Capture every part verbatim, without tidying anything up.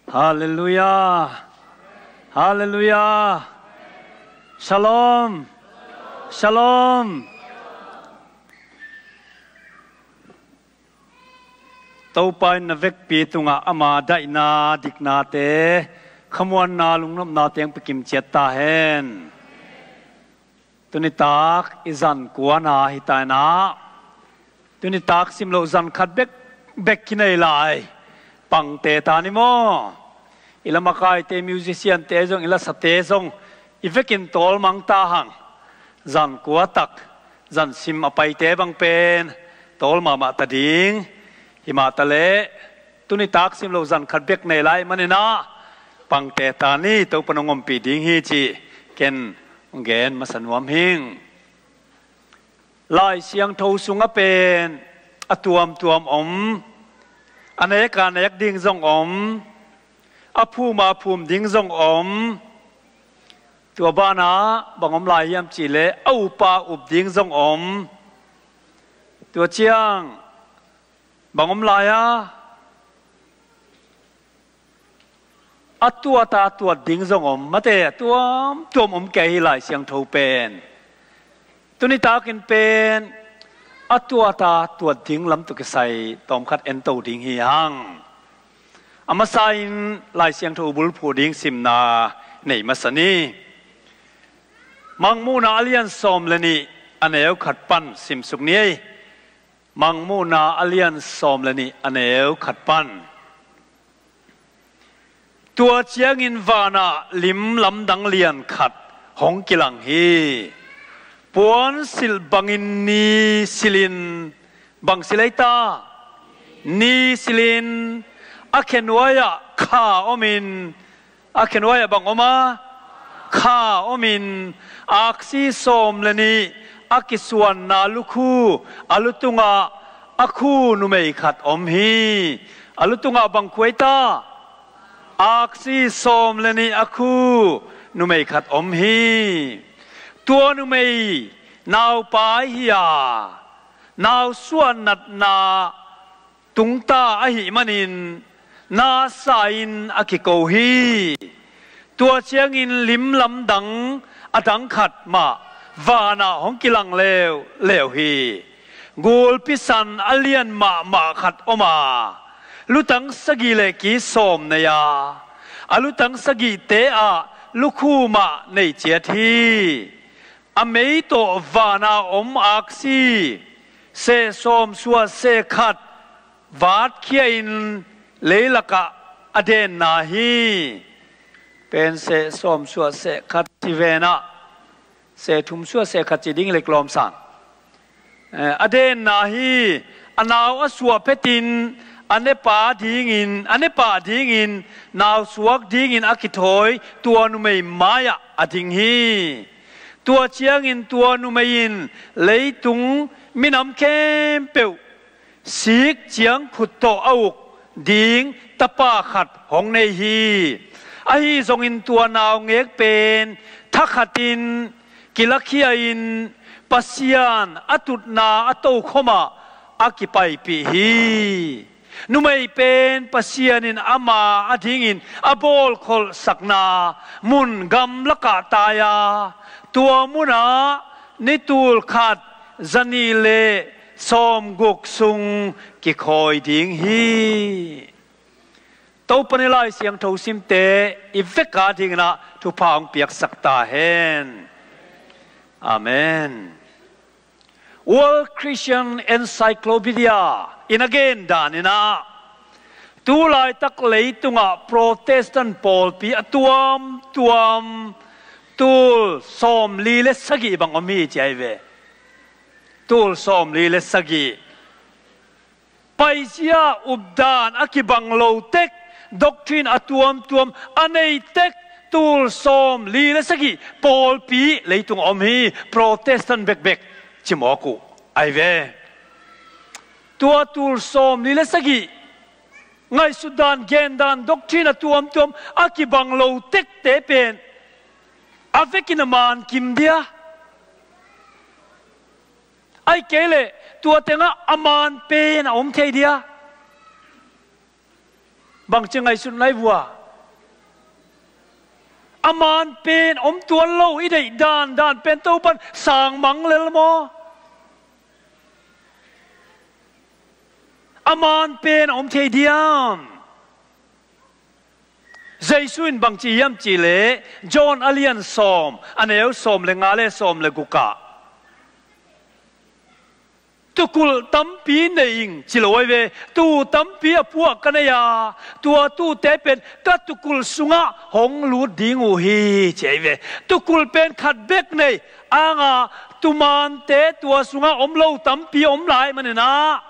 Halleluiah. Halleluiah. Shalom. Shalom. Topa in na vekpi tungah ama daihna, diknate, khamuanna, lungnopnate hong pia kimciat ta hen. Tunitak i zan kuana hi ta in ah, tunitak simloh zan khat bekbek kinei lai. Pangte ta ni maw? I lamakaite, musiciante zong, i lasate zong i vekin tawlmang ta hang. Zan kua tak, zan sim a paite bang pen tawl mahmah ta ding. Hi mah ta leh, tunitak simloh zan khat bek nei lai manin ah, pangte ta ni, Topa nong ompih ding hi ci ken hong gen masa nuam hing. Lai Siangtho sungah pen a tuamtuam om, a nek a nek ding zong om, a phum a phum ding zong om. Tua banah bang om lai hiam cih leh a up a up ding zong om. Tua ciang bang om lai a, a tuat a tuat ding zong om. Mate, a tuamtuam om kei hi Lai Siangtho pen. Tunitak in pen a tuat a tuat ding lam tawh kisai tawmkhat en to ding hi hang. A masa in Lai Siangtho bulphuh ding simna nei masa ni. Mangmuhna a lian sawm le nih, a neu khat pan simsuk ni ei. Mangmuhna a lian sawm le nih, a neu khat pan. Tua ciangin vanah lim lamdang lian khat hong kilang hi. Puansilh bangin ni silhin, bang silh ei ta? Ni silhin, a khenuai-ah kha omin, a khenuai-ah bang om a? Kha omin, aksi sawm le nih a kisuanna lukhu, a lutungah a khu numei khat om hi. A lutungah bang khu ei ta? Aksi sawm le nih a khu numei khat om hi. Tua numei naupai hi a, nausuah natna tungta ahih manin, na sa-in a kiko hi. Tua ciangin lim lamdang a dang khat mah vanah hong kilang leuleu hi. Gulpi san a lian mahmah khat om a, lutang sagih le ki sawm nei a, a lutang sagihte ah lukhu mah nei ciat hi. A mei tawh vana om aksi seh sawmsuah seh khat vatkhia-in leilakah a denna hi. Pen seh sawmsuah seh khat ci venah seh thumsuah seh khat ci ding lek lawm sang. Eh, a denna hi. A nau a suah phetin a nepa dingin, a nepa dingin nau suak dingin a kithawi tua numei mai-ah a ding hi. Tua ciangin tua numei in leitung minam khempeuh sik ciang khut tawh a uk ding tapa khat hong nei hi. Ahi zongin tua naungek pen thakhatin kilakhia-in Pasian a tutna a tokhomah a kipaipih hi. Numei pen Pasian in ama adingin a bawlkholhsakna mun gamlakah tai a, tua munah ni tul khat zanih le sawmguk sung kikhawi ding hi. Topa in Lai Siangtho simte i vek adingin ah thupha hong piaksak ta hen. Amen. World Christian Encyclopedia in a gen danin ah, tu laitak leitungah Protestant pawlpi a tuamtuam tul sawmli le sagih bang om hi ci ahi ve. Tul sawmli le sagih. Paizia updan a kibang lo tek, doctrine a tuamtuam a nei tek, tul sawmli le sagih pawlpi leitung om hi. Protestant bekbek cimawk uh ahi ve. Tua tul sawmli le sagih ngaihsutdan, gendan, doctrine a tuamtuam a kibang lo tekte pen a vekin a man kim dia? Ahih kei leh tua tengah a man pen a om thei dia? Bangci ngaihsut nai vua? A man pen om tuan lo, i deih dan dan pen Topan sang mang lel maw? A man pen om thei diam? Jesu in bang ci hiam cih leh John a lian sawm, a neu sawm le nga le sawm le guk ah, tukulh tampi nei ing ci lo ahi ve. Tuu tampi a puah ka nei a, tua tuute pen ka tukulh sungah hong lut ding uh hi ci ahi ve. Tukulh pen khat bek nei, a nga, tumante tua sungah om lo tampi om lai manin ah,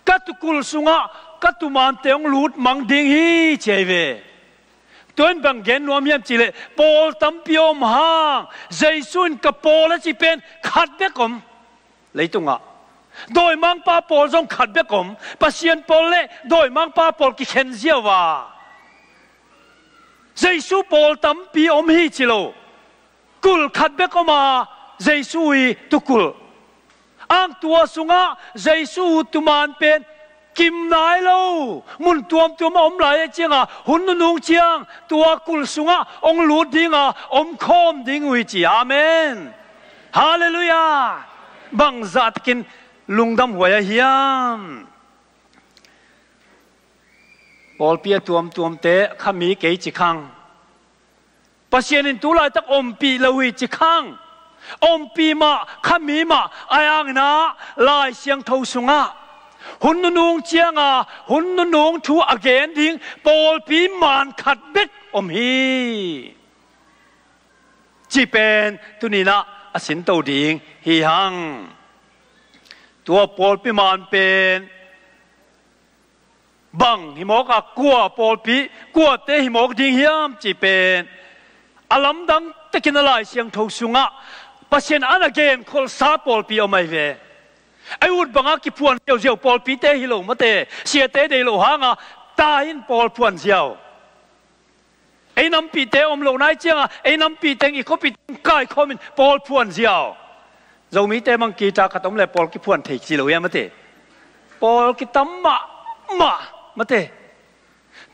ka tukulh sungah ka tumante hong lut mang ding hi ci ahi ve. Tua in bang gen nuam hiam cih leh, pawl tampi om hang, Jesu in ka pawl a cih pen khat bek om. Leitungah dawimangpa pawl zong khat bek om. Pasian pawl le dawimangpa pawl kikhen ziau a, Jesu pawl tampi om hi ci lo. Kulh khat bek om a, Jesu i tukulh. Ang tua sungah Jesu tuman pen kim nai lo, mun tuamtuam a om lai a cianga, hun nunung ciang tua kulh sungah hong lut dinga, om khawm ding uh hi ci. Amen. Halleluiah. Bangzah takin lungdam huai a hiam? Pawlpi a tuamtuamte kha mi kei ci khang. Pasian in tu laitak ompih lo hi ci khang. Ompih mah, kha mi mah, a hangin ah Lai Siangtho sungah hun nunung cianga, hun nunung thu a gen ding pawlpi man khat bek om hi. Ci pen tuninah a sinto ding hi hang. Tua pawlpi man pen bang hi mawk a, kua pawlpi, kuate hi mawk ding hiam ci pen a lamdang takin a Lai Siangtho sungah Pasian an a genkholhsa pawlpi om ahi ve. Ei ut bangah kiphuan ziauziau pawlpite hi lo mate, siate deih lo hanga tai in pawl phuan ziau. Ei nampihte om lo nai cianga, ei nampih teng i khuapih teng kaikhawmin pawl phuan ziau. Zomite mang kita khat om le pawl kiphuan thei ci lo hiam mate. Pawl kitam mahmah mate.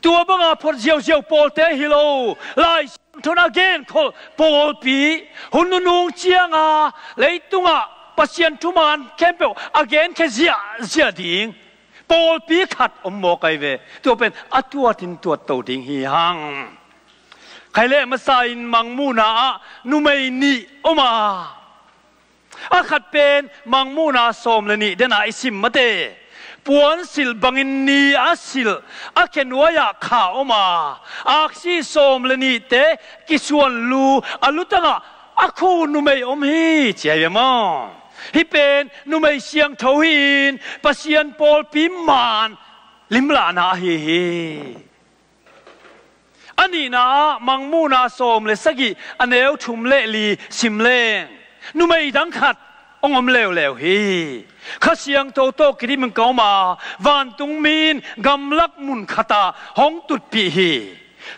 Tua banga phot ziauziau pawlte hi lo. Lai Siangtho in a genkholh pawlpi, hun nunung cianga leitungah Pasian thuman khempeuh a genkhia ziahziah ding pawlpi khat om mawk ahi ve. Tua pen a tuatin tuatto ding hi hang. Khaile masa in Mangmuhna ah numei nih om a, a khat pen Mangmuhna sawm le nih dena i sim mate. Puansilh bangin ni a silh, a khenuai-ah kha om a, aksi sawm le nihte kisuan lu a lutangah a khu numei om hi ci ahi ve maw? Hih pen numei siangtho hi-in Pasian pawlpi man limlahna ahi hi. A nihna ah Mangmuhna sawm le sagih a neu thum le li sim leng numei dang khat hong om leuleu hi. Kha Siangtho tawh kidimin ka om a, vantungmi in gamlak mun khatah hong tutpih hi.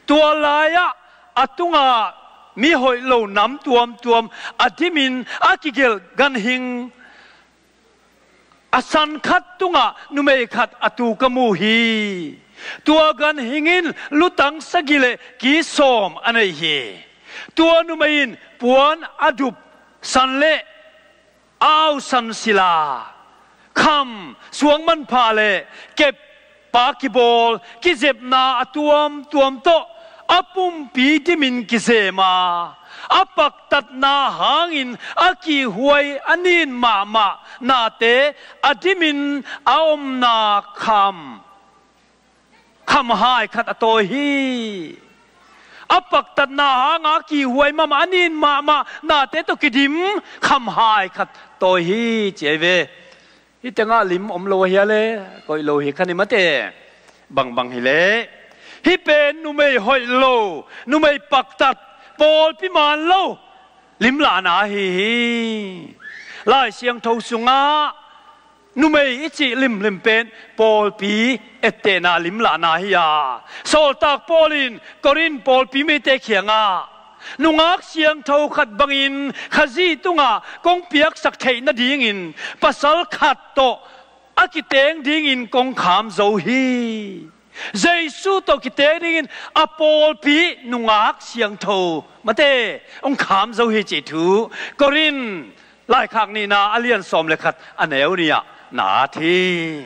Tua lai-ah a tungah mi hoih lo nam tuamtuam a dimin a kigelh ganhing a san khat tungah numei khat a tu ka mu hi. Tua ganhing in lutang sagih le ki sawm a nei hi. Tua numei in puan a dup san le a au san sila, kham, suang manpha le kep pa kibawl kizepna a tuamtuam tawh a pumpi dimin kizem a, a paktatna hangin a kihhuai a nin mahmah nate a dimin a omna kham, khamhai khat a tawi hi. A paktatna hanga kihhuai mahmah a nin mahmah nate tawh kidim khamhai khat tawi hi ci ahi ve. Hih tengah lim om lo ahi a le, koih lo hi kha ni mate. Bangbang hileh hih pen numei hoih lo, numei paktat, pawlpi man lo limlahna ahi hi. Lai Siangtho sungah numei i cih limlim pen pawlpi ettehna limlahna hi a, sawltak Paul in Korin pawlpi mite kiangah nungak siangtho khat bangin Khazih tungah kong piaksak theih nadingin pasal khat tawh a kiteng dingin kong kham zo hi. Jesu tawh kiteng dingin a pawlpi nungak siangtho mate hong kham zo hi cih thu Korin laikhak nihna a lian sawm le khat a neu nih ah na at hi.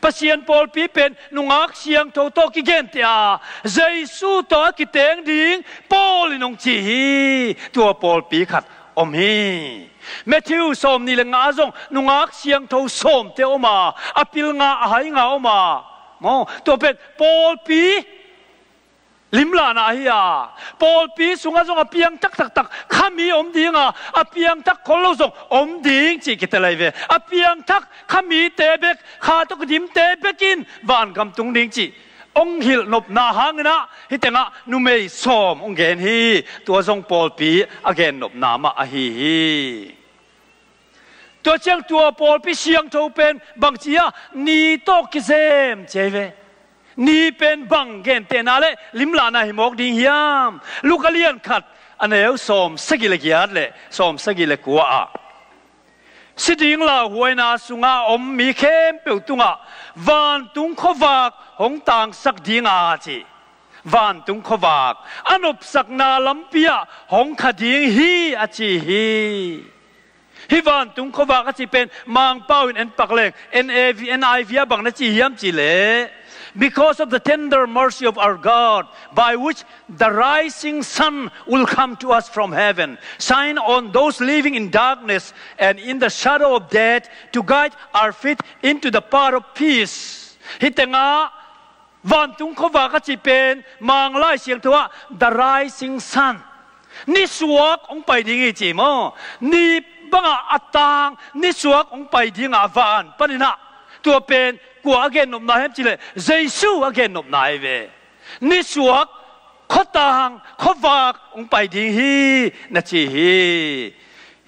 Pasian pawlpi pen nungak siangtho tawh kigenteh a, Jesu tawh a kiteng ding Paul in hong ci hi. Tua pawlpi khat om hi. Matthew sawm nih le nga ah zong nungak siangtho sawmte om a, a pilnga a hainga om a, maw, tua pen pawlpi limlahna hi a, pawlpi sungah zong a piangthak taktak khami om ding a, a piangthak khol lo zong om ding cih kitel hi ve. A piangthak khamite bek, kha tawh kidimte bekin vangam tung ding cih hong hilh nopna hangin ah hih tengah numei sawm hong gen hi. Tua zong pawlpi a gen nopna mah ahi hi. Tua ciang tua pawlpi siangtho pen bangci a, ni tawh kizem ci hi ve. Ni pen bang gentehna le limlahna hi mawk ding hiam? Luka lian khat a neu sawm sagih le giat le sawm sagih le kua ah, si ding lauhuaina sungah a om mi khempeuh tungah vantung khuavak hong tangsak ding a ci. Vantung khuavak a nopsakna lampi ah hong kha ding hi a ci hi. Hih vantung khuavak a cih pen Mangpau in en pak leng, N A V, N I V ah bang na ci hiam cih leh, "Because of the tender mercy of our God, by which the rising sun will come to us from heaven, shine on those living in darkness and in the shadow of death, to guide our feet into the path of peace." Hih tengah vantung khuavak a cih pen Mang Lai Siangtho ah the rising sun, nisuak hong pai ding hi ci maw? Ni bangah a tang nisuak hong pai ding a, van panin ah. Tua pen kua a gennopna hiam cih leh Jesu a gennopna hi ve. Nisuak khuatang khuavak hong pai ding hi na ci hi.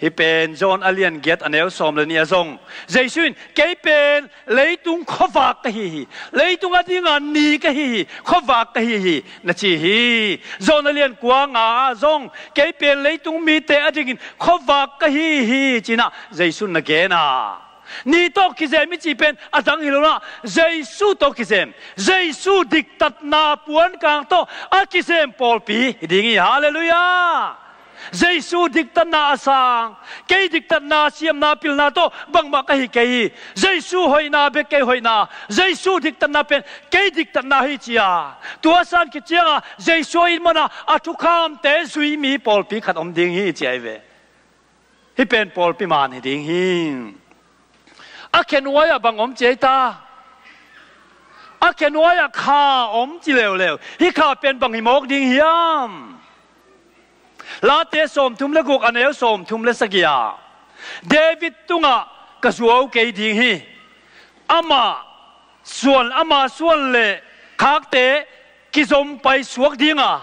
Hih pen John a lian giat a neu sawm le nih ah zong Jesu in, "Kei pen leitung khuavak ka hi hi. Leitung a dinga ni ka hi hi. Khuavak ka hi hi," na ci hi. John a lian kua nga ah zong, "Kei pen leitung mite a dingin khuavak ka hi hi," ci-in ah Jesu in na gen a. Ni tawh kizem i cih pen a dang hi lo in ah, Jesu tawh kizem. Jesu diktatna puankang tawh a kizem pawlpi hi ding hi. Halleluiah! Jesu diktatna a sang, kei diktatna, siamna, pilna tawh bangmah ka hi kei hi. Jesu hoihna bek kei hoihna, Jesu diktatna pen kei diktatna hi ci a, tua a san khit ciangin Jesu a it man a, a thukhamte zui mi pawlpi khat om ding hi ci ahi ve. Hih pen pawlpi man hi ding hi. A khenuai ah bang om ci ei ta? A khenuai ah kha om ci leuleu. Hih kha pen bang hi mawk ding hiam? Late sawmthum le guk a neu sawmthum le sagih ah, "David tungah ka zuau kei ding hi. Amah suan, ama suan le khakte kizom pai suak ding a,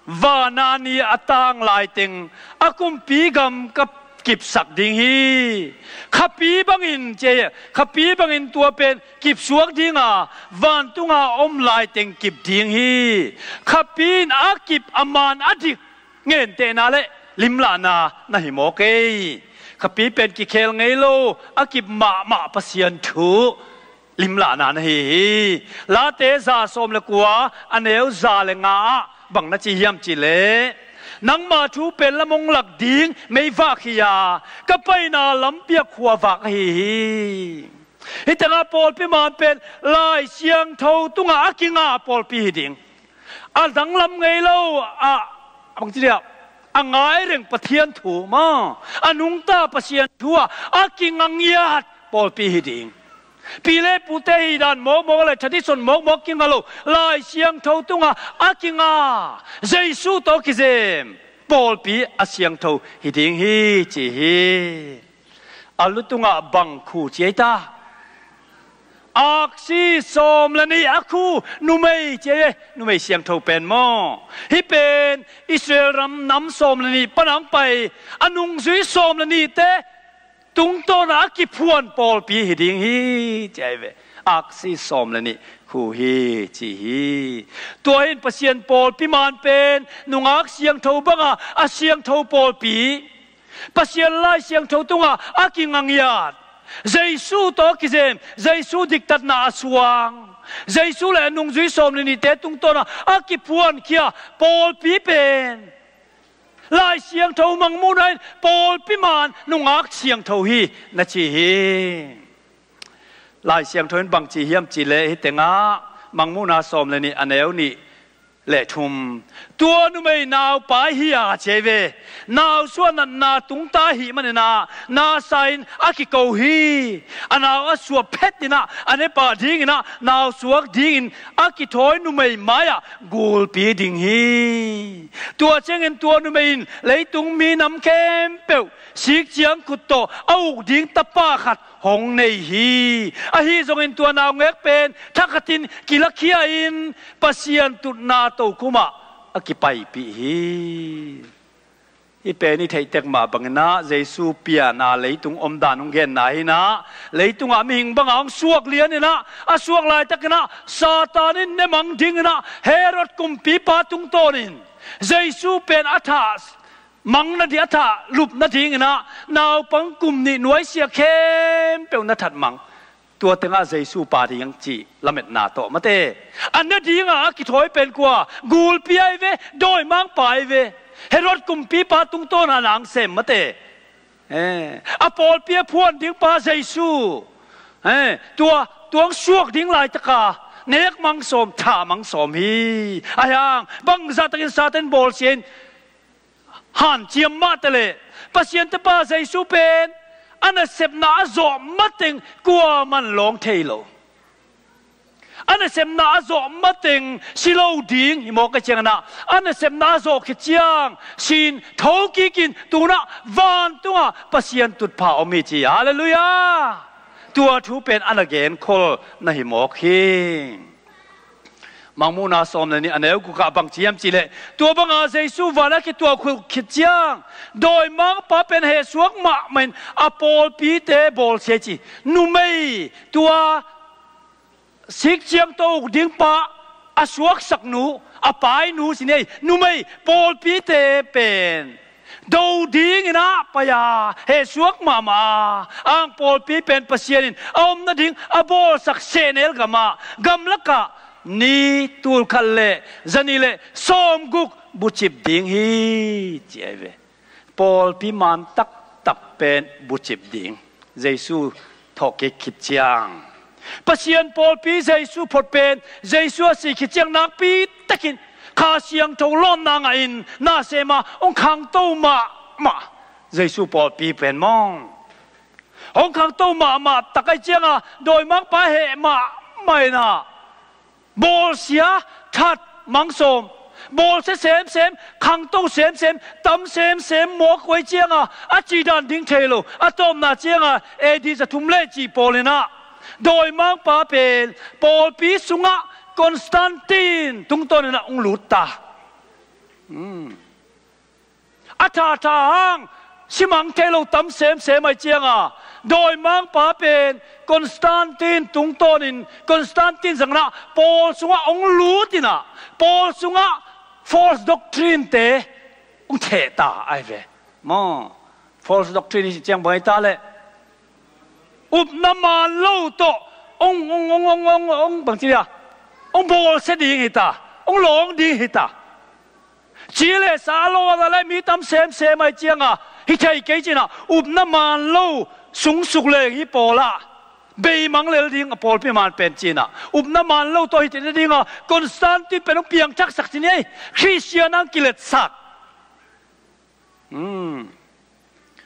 vana ni a tang laiteng a kumpi gam ka kipsak ding hi. Khapi bangin," ci, "khapi bangin tua pen kipsuak ding a, vantunga om laiteng kip ding hi." Khapi in a kip a man a dik gentehna le limlahna na hi mawk ei. Khapi pen kikhel ngei lo, a kip mahmah Pasian thu limlahna na hi hi. Late za sawm le kua a neu za le nga ah bang na ci hiam cih leh, "Nangma thu pen lam hong lak ding meivak hi a, ka paina lampi ah khuavak ahi hi." Hih tengah pawlpi man pen Lai Siangtho tungah a kinga pawlpi hi ding. A danglam ngei lo ah, bangci dia, a ngai reng Pathian thu maw, a nungta Pasian thu ah a kinga ngiat pawlpi hi ding. Pi le pute hi dan mawkmawk le tradition mawkmawk kinga lo, Lai Siangtho tungah a kinga, Jesu tawh kizem pawlpi a siangtho hi ding hi ci hi. A lu tungah bang khu ci ei ta? Aksi sawm le nih a khu numei ci ei, numei siangtho pen maw. Hih pen Israel ram nam sawm le nih pan a hong pai, a nungzui sawm le nihte tungtawna a kiphuan pawlpi hi ding hi ci ei ve. Aksi sawm le nih khu hi ci hi. Tua hi in Pasian pawlpi man pen nungak siangtho banga a siangtho pawlpi, Pasian Lai Siangtho tungah a kinga ngiat, Jesu tawh kizem, Jesu diktatna a suang, Jesu le a nungzui sawm le nihte tungtawnah a kiphuankhia pawlpi pen Lai Siangtho mangmuhna in pawlpi man nungak siangtho hi na ci hi. Lai Siangtho in bangci hiam cihleh hih tengah Mangmuhna sawm le nih a neu nih le thum. Tua numei naupa hi a ci hi ve. Nausuah natna tungta ahih maninah nasa in a kiko hi. A nau a suah phetinah a nepa dinginah nausuak dingin a kithawi numei mai-ah gulpi ding hi. Tua ciangin tua numei in leitung minam khempeuh sikciang khut tawh a uk ding tapa khat hong nei hi. Ahi zongin tua naungek pen thakhatin kilakhia-in Pasian tutna tokhumah a kipaipih hi. Hih pen i theihtek mah banginah Jesu piana leitung omdan hong genna hinah, leitungah mihing banga hong suak lianinah a suak laitakinah Satan in ne mang dinginah Herod kumpipa tungtawnin Jesu pen a thah mang nading, a thah lup nadinginah naupang kum nih nuaisia khempeuh na that mang. Tua tengah Jesu pa ding cih lametna tawh mate. A ne dinga a kithawi pen kua? Gulpi ahi ve, dawimangpa ahi ve. Herod kumpipa tungtawn a nang sem mate. Eh, a pawlpi a phuan dingpa Jesu. Eh, tua, tua hong suak ding laitaka nek mang sawm, thah mang sawm hi. Ahi hang bangzahtakin Satan bawlsia in hanciam mah taleh Pasian tapa Jesu pen a nasepna a zawh mateng kuaman lawng thei lo. A nasepna a zawh mateng si lo ding hi mawk a cianginah, a nasepna a zawh khit ciang si-in thokikin tunah vantungah Pasian tutpha om hi ci. Halleluiah. Tua thu pen a na genkhol na hi mawk hi. Mangmuhna sawm le nih a neu gukah bangci hiam cihleh, tua banga Jesu van a kituak khit ciang dawimangpa pen hehsuak mahmah in a pawlpite bawlsia ci. Numei, tua sikciang tawh uk dingpa a suaksak nu, a painu si ni ei, numei pawlpite pen do dinginah pai-a hehsuak mahmah a, ang pawlpi pen Pasian in a om nading a bawlsak sehnel gamah, gamlakah ni tulkhat le zanih le sawmguk bucip ding hi ci ahi ve. Pawlpi man taktak pen bucip ding. Jesu thawhkik khit ciang, Pasian pawlpi Jesu phot pen Jesu a si khit ciang nakpi takin Kha Siangtho lawpna ngahin nasem a hong khangto mahmah Jesu pawlpi pen maw, hong khangto mahmah tak ahi cianga dawimangpa heh mahmah inah bawlsia, that mang sawm, bawlsia semsem, khangto semsem, tam semsem mawk uh ahi cianga a cidan ding thei lo. A tawpna cianga A D za thum le cih pawlinah dawimangpa pen pawlpi sungah Constantine tungtawninah hong lut ta. Hmm. A thatha hang simang thei lo tam semsem ahi cianga dawimangpa pen Constantine tungtawnin Constantine zanginah pawl sungah hong lutinah pawl sungah false doctrine-te hong thehta ahi ve. Maw, false doctrine i cih ciang bang ahi ta leh, upna man lo tawh hong, hong, hong, hong, hong, hong bangci dia, hong bawlsia ding hita, hong lawng ding hita. Ci le sa a lawh a le mi tam semsem ahi cianga hi thei kei cinah upna man lo sungsuk leng hi pawlah beimang lel ding a pawlpi man pen cinah upna man lo tawh hi theihna dinga Constantine pen hong piangthaksak ci ni ei, Khristian ang kiletsak. Hmm.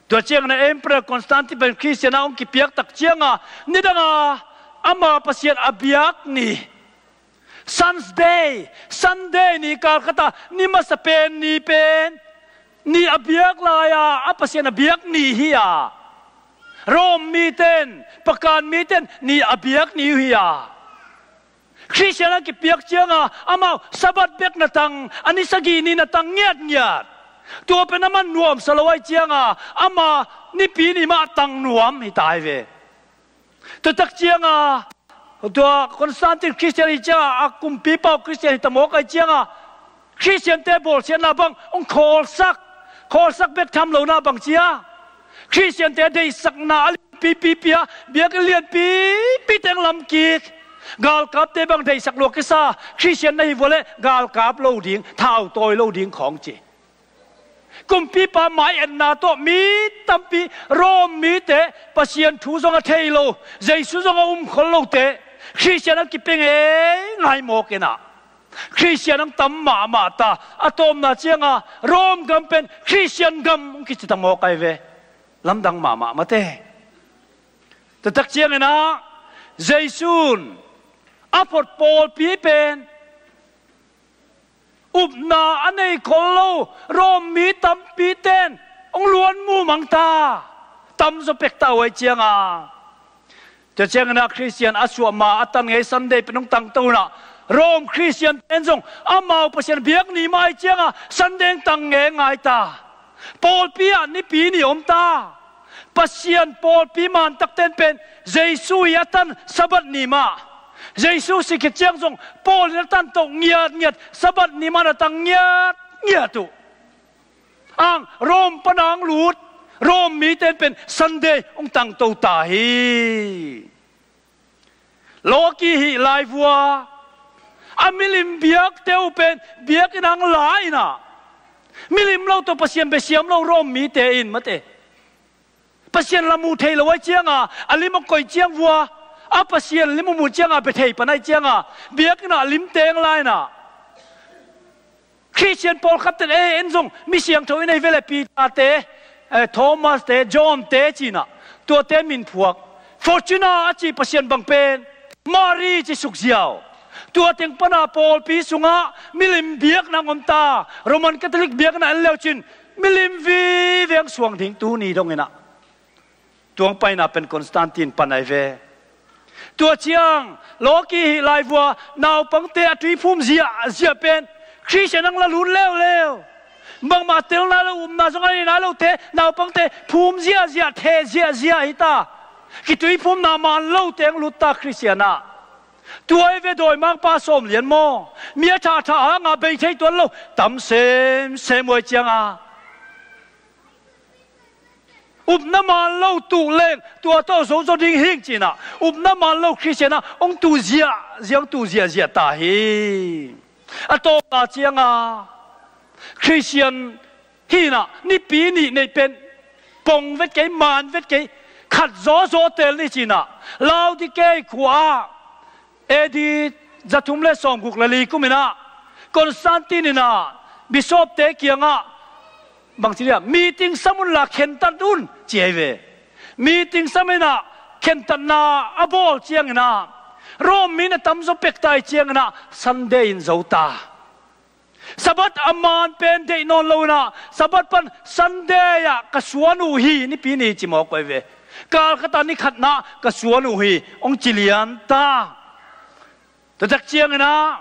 Tua ciangin a Emperor Constantine pen Khristian a hong kipiak tak cianga nidanga ama Pasian a biak ni Sunday, Sunday ni kalkhata ni masa pen ni pen ni a biak lai-a a Pasian a biak ni hi a, Rom miten, Pakan miten ni a biak ni uh hi a, Khristian a kipiak cianga amau Sabbath bek na tang, a ni sagih ni na tang ngiatngiat. Tua pen amah nuamsa lo ahi cianga ama nipi ni mah tang nuam hita ahi ve. Tua tak cianga tua Constantine Khristian hi cianga a kumpipa uh Khristian hita mawk ahi cianga Khristiante bawlsiatna bang hong khawlsak, khawlsak bek tham lohna bang cia Khristiante deihsakna a lianpipipi a biakinn lianpipi teng lamkik Galkapte bang deihsak lua kisa, Khristian na hi vua leh galkap lo ding, thau tawi lo ding khawng ci. Kumpipa mai-etna tawh mi tampi, Rom mite, Pasian thu zong a thei lo, Jesu zong a um khol lote, Khristian a kipia ngeingai mawk inah, Khristian ang tam mahmah ta. A tawpna cianga Rom gam pen Khristian gam hong kici ta mawk ai ve. Lamdang mahmah mate. Tua tak cianginah Jesu'n a phot pawlpi pen upna a nei khol lo Rom mi tampite'n hong luan mumang ta. Tamzaw pek ta uh ai cianga. Tua cianginah Khristian a suah ma a tan ngei Sunday pen hong tangto inah, Rom Khristian pen zong amau Pasian biak ni mah ai cianga Sunday hong tang ngeingai ta. Pawlpi ah Nipi ni om ta. Pasian pawlpi mantakte'n pen Jesu i a tan Sabbath ni mah, Jesu si khit ciang zong Paul in a tan tawh ngiatngiat, Sabbath ni mah na tang ngiatngiat uh. Ang Rom pana ang lut Rom mite'n pen Sunday hong tangto ta hi. Lawki hih laivua a milim biakte uh pen biakinn ang la inah, milim lo tawh Pasian bia siam lo Rom mite in mate. Pasian la mu thei lo ai cianga a lim a koih ciang vua, a Pasian lim a mu cianga bia thei pan ai cianga biakinn ah limte ang la inah. Khristian pawlkhat ten, eh, en zong mi siangtho i nei ve leh Peter-te, eh, Thomas-te, John-te cinah tuate min phuak. Fortuna a ci Pasian bang pen Mary ci sukziau. Tua teng pana pawlpi sungah milim biakna ang om ta. Roman Catholic biakna en leu cin milim vive ang suang ding tuni donginah. Tua hong paina pen Constantine pan ai ve. Tua ciang lawki hih laivua naupangte a tui phum ziahziah pen Khristian ang la lut leuleu. Bangmah tel nai lo, upna zong a nei nai lote naupangte phum ziahziah, theh ziahziah hi ta. Kitui phumna man lote ang lut ta Khristian ah. Tua i ve dawimangpa sawm lian maw? Mi a thahthah hanga bei thei tuan lo tam semsem uh ai cianga. Upna man lo tuh leng tua tawh zozo ding hing cinah, upna man lo Khristian ah hong tuh ziahziah, hong tuh ziahziah ta hi. A tawpna cianga Khristian hinah Nipi nih neih pen pong vet kei, man vet kei, khat zawzaw teel ni cinah Laodikei khua ah A D zathum le sawmguk le li kum inah Constantine inah bishopte kiangah bangci dia, meeting sam unla khentat un ci ai ve. Meeting sam inah khentatna a bawl cianginah Rom mi na tamzaw pek ta ai cianginah Sunday in zo ta. Sabbath a man pen deih nawn lo inah Sabbath pan Sunday ah ka suan uh hi, Nipi ni ci mawk uh ai ve. Kal khatah ni khatna ka suan uh hi hong ci lian ta. Tua tak cianginah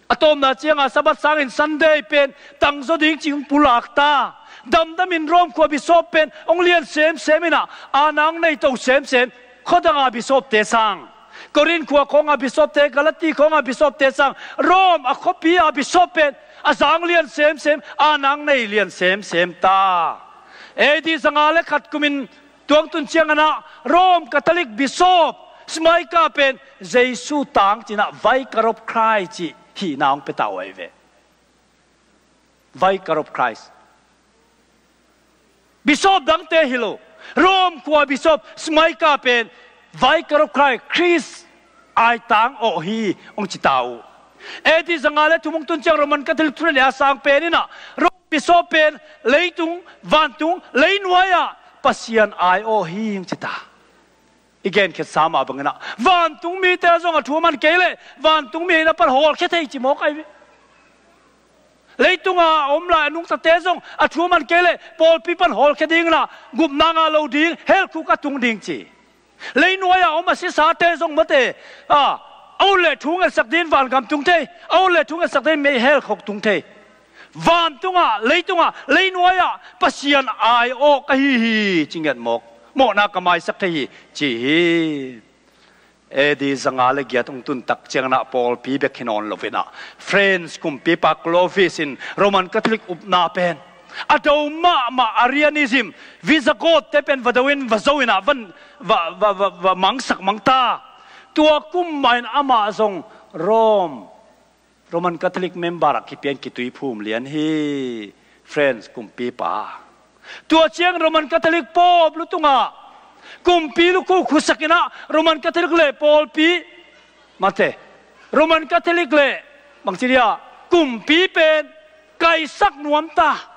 a tawpna cianga Sabbath sangin Sunday pen tangzaw ding ci hong pulak ta. Damdamin Rom khua bishop pen hong lian semsem inah a nang nei to semsem. Khuadanga bishopte sang, Korin khua khawnga bishopte, Galati khawnga bishopte sang, Rom a khuapi a bishop pen a zang lian semsem, a nang nei lian semsem ta. A D zanga le khat kumin tuangtun cianginah Rom Catholic bishop Schmeicka pen Jesu tang cinah Vicar of Christ cih hihna hong pia ta uh ai ve. Vicar of Christ. Bishop dangte hi lo. Rom khua bishop Schmeicka pen Vicar of Christ, Khrist aitang awh hi hong ci ta uh. A D zanga le thum hong tun ciang Roman Catholic thunei a sang pen inah Rom bishop pen leitung, vantung, leinuai-ah Pasian ai awh hi hong ci ta. I genkhiatsa mah banginah vantung mite zong a thu a man kei leh vantung mi hihna pan hawlkhia thei ci mawk ai ve. Leitunga a om lai a nungtate zong a thu a man kei leh pawlpi pan hawlkhia dinginah gupna ngah lo ding, hell khuk a tung ding ci. Leinuai-a om a sisate zong mate, a, a ut leh thu ngetsak dingin vangam tung thei, a ut leh thu ngetsak dingin mei hell khuk tung thei. Vantungah, leitungah, leinuai-ah Pasian ai awh ka hi hi ci ngiat mawk, mawhna ka maisak thei hi ci hi. A D zanga le giat hong tun tak cianginah pawlpi bek hi nawn loinah French kumpipa Clovis in Roman Catholic upna pen a do mahmah Arianism, Visigoth-te pen va do in va zo inah van va, va, va, va mangsak mang ta. Tua kum mah in amah zong Rome, Roman Catholic member ah kipian kituiphum lian hi, French kumpipa. Tua ciang Roman Catholic Pope lu tungah kumpi lukhu khusakin ah Roman Catholic le pawlpi, mate, Roman Catholic le bangci dia, kumpi pen kaisak nuam ta.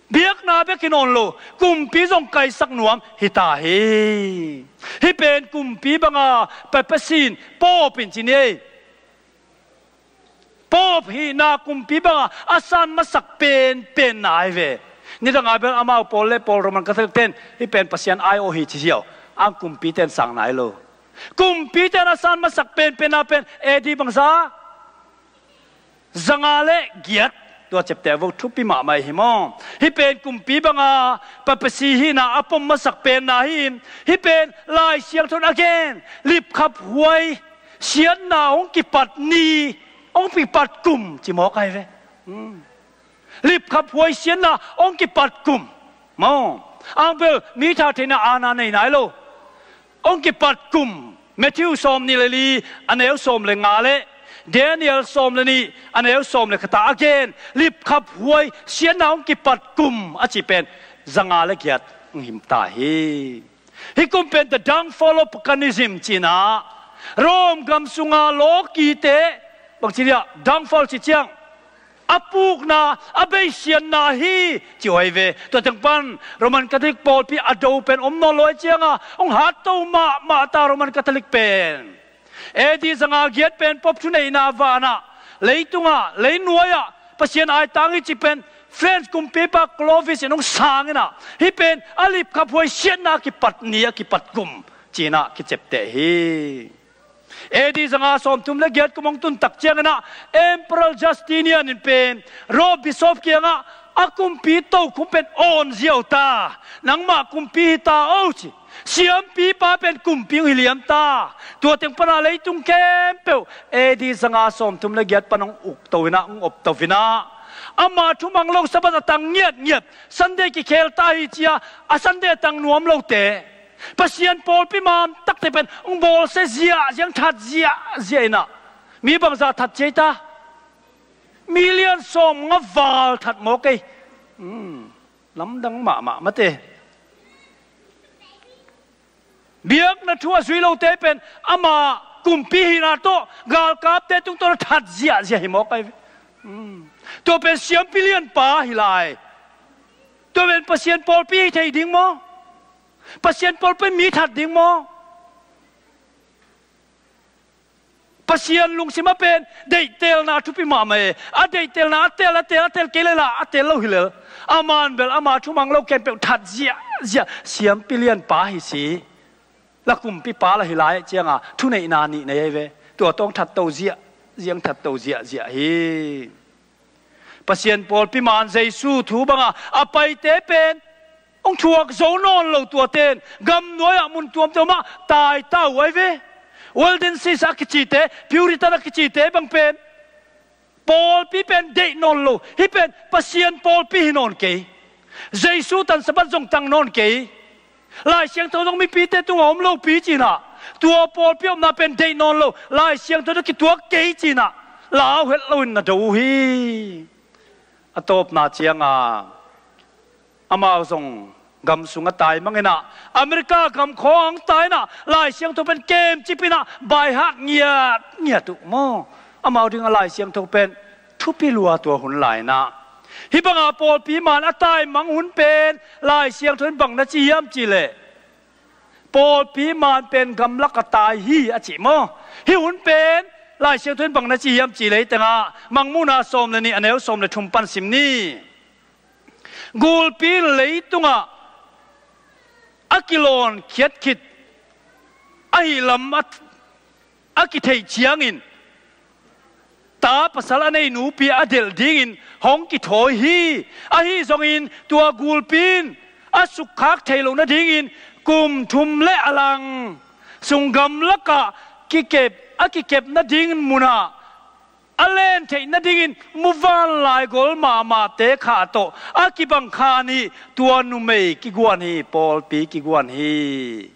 Biakna bek hi nawn lo, kumpi zong kaisak nuam hi ta hi. Hih pen kumpi banga papacy in, Pope in ci ni ei. Pope hihna kumpi banga a san masak penpenna ahi ve. Nidanga bel amau pawl le pawl Roman Catholic ten hih pen Pasian aiawh hi ci ziau, ang kumpi ten sang nai lo. Kumpi ten a san masak penpenna pen A D bangza, zanga le giat, tua ciapteh vo, thupi mahmah hi maw. Hih pen kumpi banga papacy hihna a pom masak penna hi in, hih pen Lai Siangtho in a gen, lipkhaphuai siatna hong kipat ni, hong kipat kum ci mawk ahi ve. Hmm. Lipkhaphuai siatna hong kipat kum maw. Ang bel mi thatheihna aana nei nai lo. Hong kipat kum, Matthew sawm nih le li, a neu sawm le nga le Daniel sawm le nih, a neu sawm le khat ah a gen, lipkhaphuai siatna hong kipat kum a cih pen zanga le giat hong hi ta hi. Hih kum pen the downfall of paganism cihna, Rome gam sunga lawkite, bangci dia, downfall cih ciang, a pukna, a beisianna hi ci uh ahi ve. Tua teng pan Roman Catholic pawlpi a do pen om nawn lo ahih cianga hong hatto mahmah ta, Roman Catholic pen. A D zanga giat pen Pope thuneihna vanah, leitungah, leinuai-ah Pasian aitang hi cih pen French kumpipa Clovis in hong sang in ah, hih pen a lipkhaphuai siatna a kipat ni, a kipat kum ci-in ah kiciapteh hi. A D zanga sawmthum le giat kum hong tun tak ciangin ah Emperor Justinian in pen Rome Bishop kiangah a kumpi tokhum pen awn ziau ta, nangmah kumpi hi ta o ci. Siampipa pen kumpi hong hi liam ta. Tua teng pana leitung khempeuh A D zanga sawmthum le giat pan hong ukto in ah, hong opto in ah, ama thumang lo Sabbath a tang ngiatngiat, Sunday kikhel ta hi ci-a, a Sunday a tang nuam lote, Pasian pawlpi man takte pen hong bawlsia ziahziah, hong that ziahziah in ah, mi bangzah that ci ei ta? Million sawmnga val that mawk ei. Hmm, lamdang mahmah mate. Biakna thu a zui lote pen ama kumpi hihna tawh galkapte tungtawn a that ziahziah hi mawk ahi ve. Hmm. Tua pen siampi lianpa hi lai. Tua pen Pasian pawlpi hi thei ding maw? Pasian pawlpi mi that ding maw? Pasian lungsim a pen deihtelna thupi mahmah e. A deihtelna a tel, a tel, a tel kei lel a, a tel lo hi lel. Aman bel ama thumang lo khempeuh that ziahziah, siampi lianpa hi si. La kumpipa la hi lai cianga thuneihna nih nei ahi ve. Tua tawh hong thatto ziahziah, hong thatto ziahziah hi. Pasian pawlpi man Jesu thu banga a paite pen hong thuak zo nawn lo tuate in gamnuai-ah mun tuamtuam ah tai ta uh ahi ve. Waldenses a kicite, Puritan a kicite bang pen pawlpi pen deih nawn lo. Hih pen Pasian pawlpi hi nawn kei. Jesu tan Sabbath zong tang nawn kei. Lai Siangtho zong mipite tungah om lopi ci-in ah, tua pawlpi omna pen deih nawn lo, Lai Siangtho tawh kituak kei ci-in ah, lau het loin na do uh hi. A tawpna cianga amau zong gam sung a tai mang in ah, America gam khawng ang tai in ah, Lai Siangtho pen kemcip in ah by heart ngiatngiat uh maw. Amau dingah Lai Siangtho pen thupi lua tua hun lai in ah. Hih banga pawlpi man a tai mang hun pen Lai Siangtho in bang na ci hiam cih leh, pawlpi man pen gamlak a tai hi a cih maw. Hih hun pen Lai Siangtho in bang na ci hiam cih leh, hih tengah Mangmuhna sawm le nih, a neu sawm le thum pan sim ni. Gulpi in leitungah a kilawn khiat khit ahih lam a, a kitheih ciangin ta pasal a nei nupi a delh dingin hong kithawi hi. Ahi zongin tua gulpi in a sukkhak thei loh nadingin kum thum le a lang sung gamlakah kikep, a kikep nading munah a len theih nadingin muvanlai gol mahmahte khah tawh a kibang khan hi. Tua numei kiguan hi, pawlpi kiguan hi.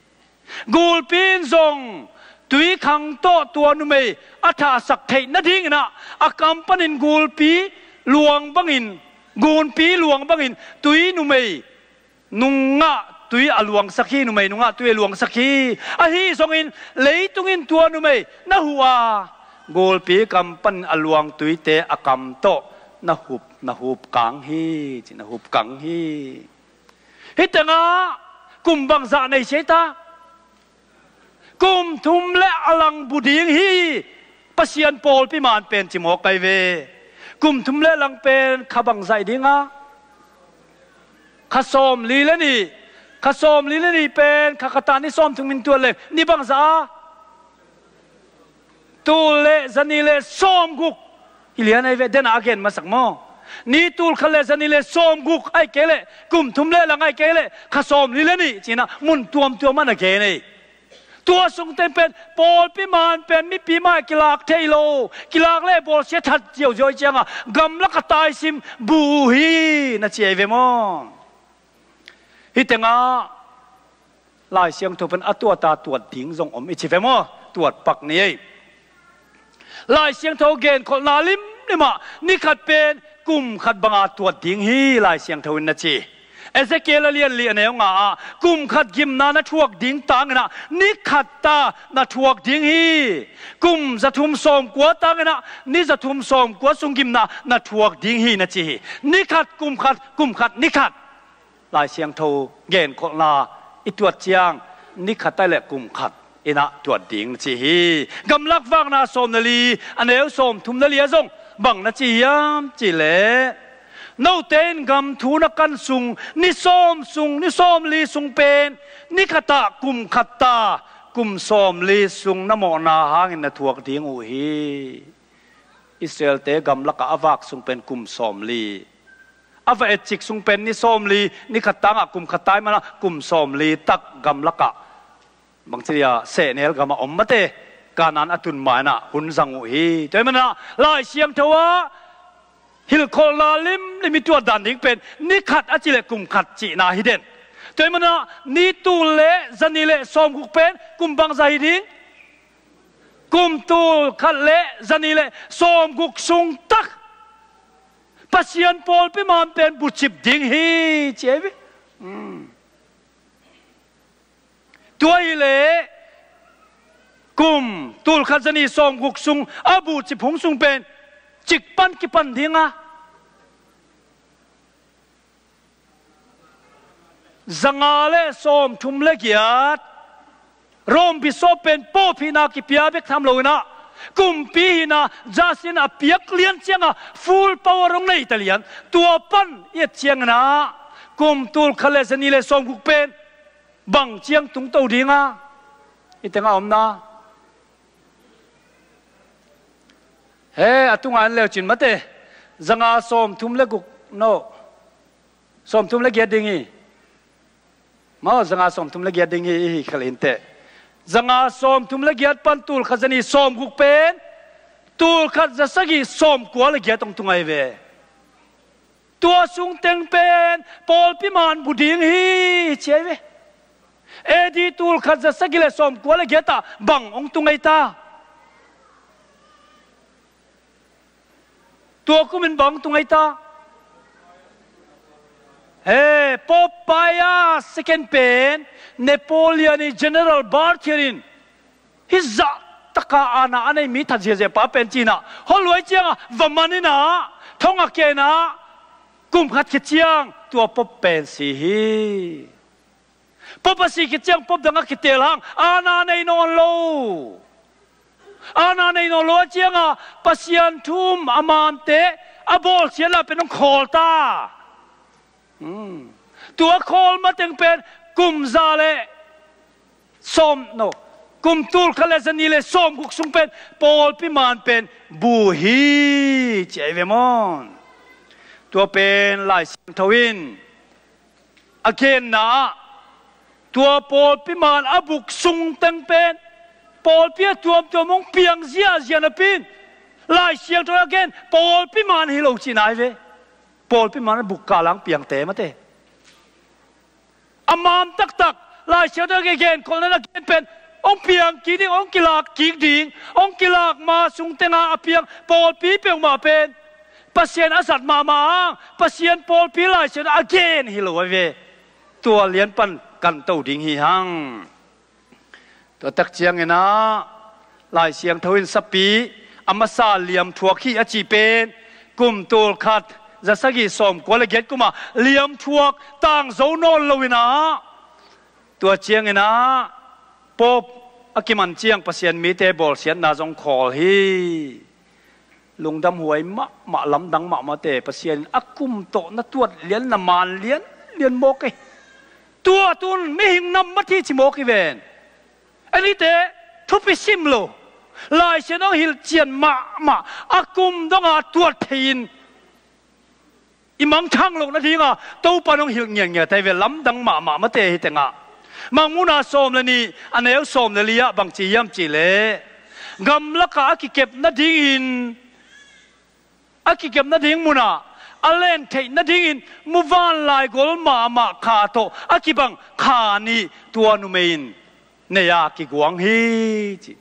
Gulpi in zong tui khang tawh tua numei a thahsak theih nadingin ah a kam panin gulpi luang bangin, gunpi luang bangin tui numei nungah tui a luangsak hi, numei nungah tui a luangsak hi. Ahi zongin leitung in tua numei na huh a, gulpi kam panin a luang tuite a kam tawh na hup, na hup kang hi, ci, na hup kang hi. Hih tengah kum bangzah nei ci ei ta? Kum thum le a lang bu ding hi. Pasian pawlpi man pen ci mawk ai ve. Kum thum le lang pen kha bangzah hi ding a? Kha sawmli le nih. Kha sawmli le nih pen kha khat ah ni sawmthum in tuat leng ni bangzah a? Tul le zanih le sawmguk. Hi lian ai ve, den a gen masak maw. Ni tul khat le zanih le sawmguk ai kei leh, kum thum le lang ai kei leh, kha sawmli le nih ci-in ah mun tuamtuam ah na gen ei. Tua sung teng pen pawlpi man pen mipi mah kilak thei lo, kilak le bawlsia that ziauziau ciangah gamlak a taisim bu uh hi na ci ai ve maw. Hih tengah Lai Siangtho pen a tuat a tuat ding zong om i ci ve maw? Tuat pak ni ei. Lai Siangtho genkholhna limlim ah ni khat pen kum khat banga tuat ding hi Lai Siangtho in na ci. Ezekiel a lian li a neu nga ah kum khat gimna na thuak ding tangin ah ni khat ta na thuak ding hi. Kum zathum sawmkua tangin ah ni zathum sawmkua sung gimna na thuak ding hi na ci hi. Ni khat, kum khat, kum khat, ni khat. Lai Siangtho genkholhna i tuat ciang ni khat ai le kum khat in ah tuat ding na ci hi. Gamlak Vakna sawm le li a neu sawmthum le li ah zong bang na ci hiam cih leh, note in gam thu na kan sung ni sawm sung, ni sawmli sung pen ni khat ah kum khat ta, kum sawmli sung na mawhna hangin na thuak ding uh hi. Israel-te gamlak ah a vak sung pen kum sawmli. A va etcik sung pen ni sawmli, ni khat tangah kum khat tai manah kum sawmli tak gamlakah, bangci dia, sehnel gamah om mate, Kanaan a tun mainah hun zang uh hi. Tua hi manah Lai Siangtho ah hilhkholhna limlim i tuat dan ding pen ni khat a cih leh kum khat cihna hi den. Tua hi manah ni tul le zanih le sawmguk pen kum bangzah hi ding? Kum tul khat le zanih le sawmguk sung tak Pasian pawlpi man pen bucip ding hi, ci hi ve. Tua hileh kum tul khat zanih sawmguk sung a bucip hong sung pen cik pan kipan ding a, zanga le sawmthum le giat Rom bisop pen pope hihna kipia bek tham loinah, kumpi hihna jasin a piak lian ciangah full power hong nei ta lian. Tua pan i et cianginah kum tul khat le zanih le sawmguk pen bang ciang tungto dinga i tengah omna he a tungah an leucin mate, zanga sawmthum le guk, no, sawmthum le giat ding hi. Maw, zanga sawmthum le giat ding hi, i hi khel hinteh. Zanga sawmthum le giat pan tul khat zanih sawmguk pen tul khat zasagih sawmkua le giat hong tung ahi ve. Tua sung teng pen pawlpi man bu ding hi, ci ahi ve. A D tul khat zasagih le sawmkua le giat ah bang hong tung ahi ta? Tua kumin bang hong tung ahi ta? He, Pope Pius second pen Napoleon i General Berthier in hih zah taka aana a nei mi that ziahziah pa pen cinah hawlhuai ciangah va man inah thong a kenah kum khat khit ciang tua Pope pen si hi. Pope a si khit ciang Pope dang a kitel hang aana nei nawn lo. Aana nei nawn lo a cianga Pasian thu um a mamte a bawlsiatna pen hong khawl ta. Tua khawl mateng pen kum za le sawm, no, kum tul khat le zanih le sawmguk sung pen pawlpi man pen bu hi, ci ahi ve maw. Tua pen Lai Siangtho in a genna ah tua pawlpi man a buk sung teng pen pawlpi a tuamtuam hong piang ziahziah napi in Lai Siangtho a gen pawlpi man hi lo cihna hi ve. Pawlpi man a buk kah lang piangte mate. A mam taktak Lai Siangtho a gen, genkholhna a gen pen hong piang kik ding, hong kilak kik ding, hong kilak ma sung tenga a piang pawlpi peuhmah pen Pasian a zat mahmah hang, Pasian pawlpi Lai Siangtho a gen hi lo a ve. Tua lian pan kan to ding hi hang. Tua tak ciangin ah Lai Siangtho in sapi a masa liamthuak hi a cih pen kum tul khat za sagih sawm kua le giat kumah liamthuak tangzo nawn lo in ah, tua ciangin ah Pope a kiman ciang Pasian mite bawlsiatna zong khawl hi. Lungdam huai mahmah, lamdang mahmahte, Pasian in a kum tawh na tuat lian, na maan lian, lian mawk ei. Tua tun mihing nambat hi ci mawk i ven. Anite thupi sim lo, Lai Siangtho hong hilhcian mahmah, a kum donga tuat thei-in i mangthang loh nadinga Topa in hong hilh ngiatngiat hi ve, lamdang mahmah mate hi tengah. Mangmuhna sawm le nih, a neu sawm le li ah bang ci hiam cih leh, gamlakah a kikep nadingin, a kikep nading munah a len theih nadingin muvanlai gol mahmah kha tawh a kibang kha nih tua numei in nei a kiguang hi ci.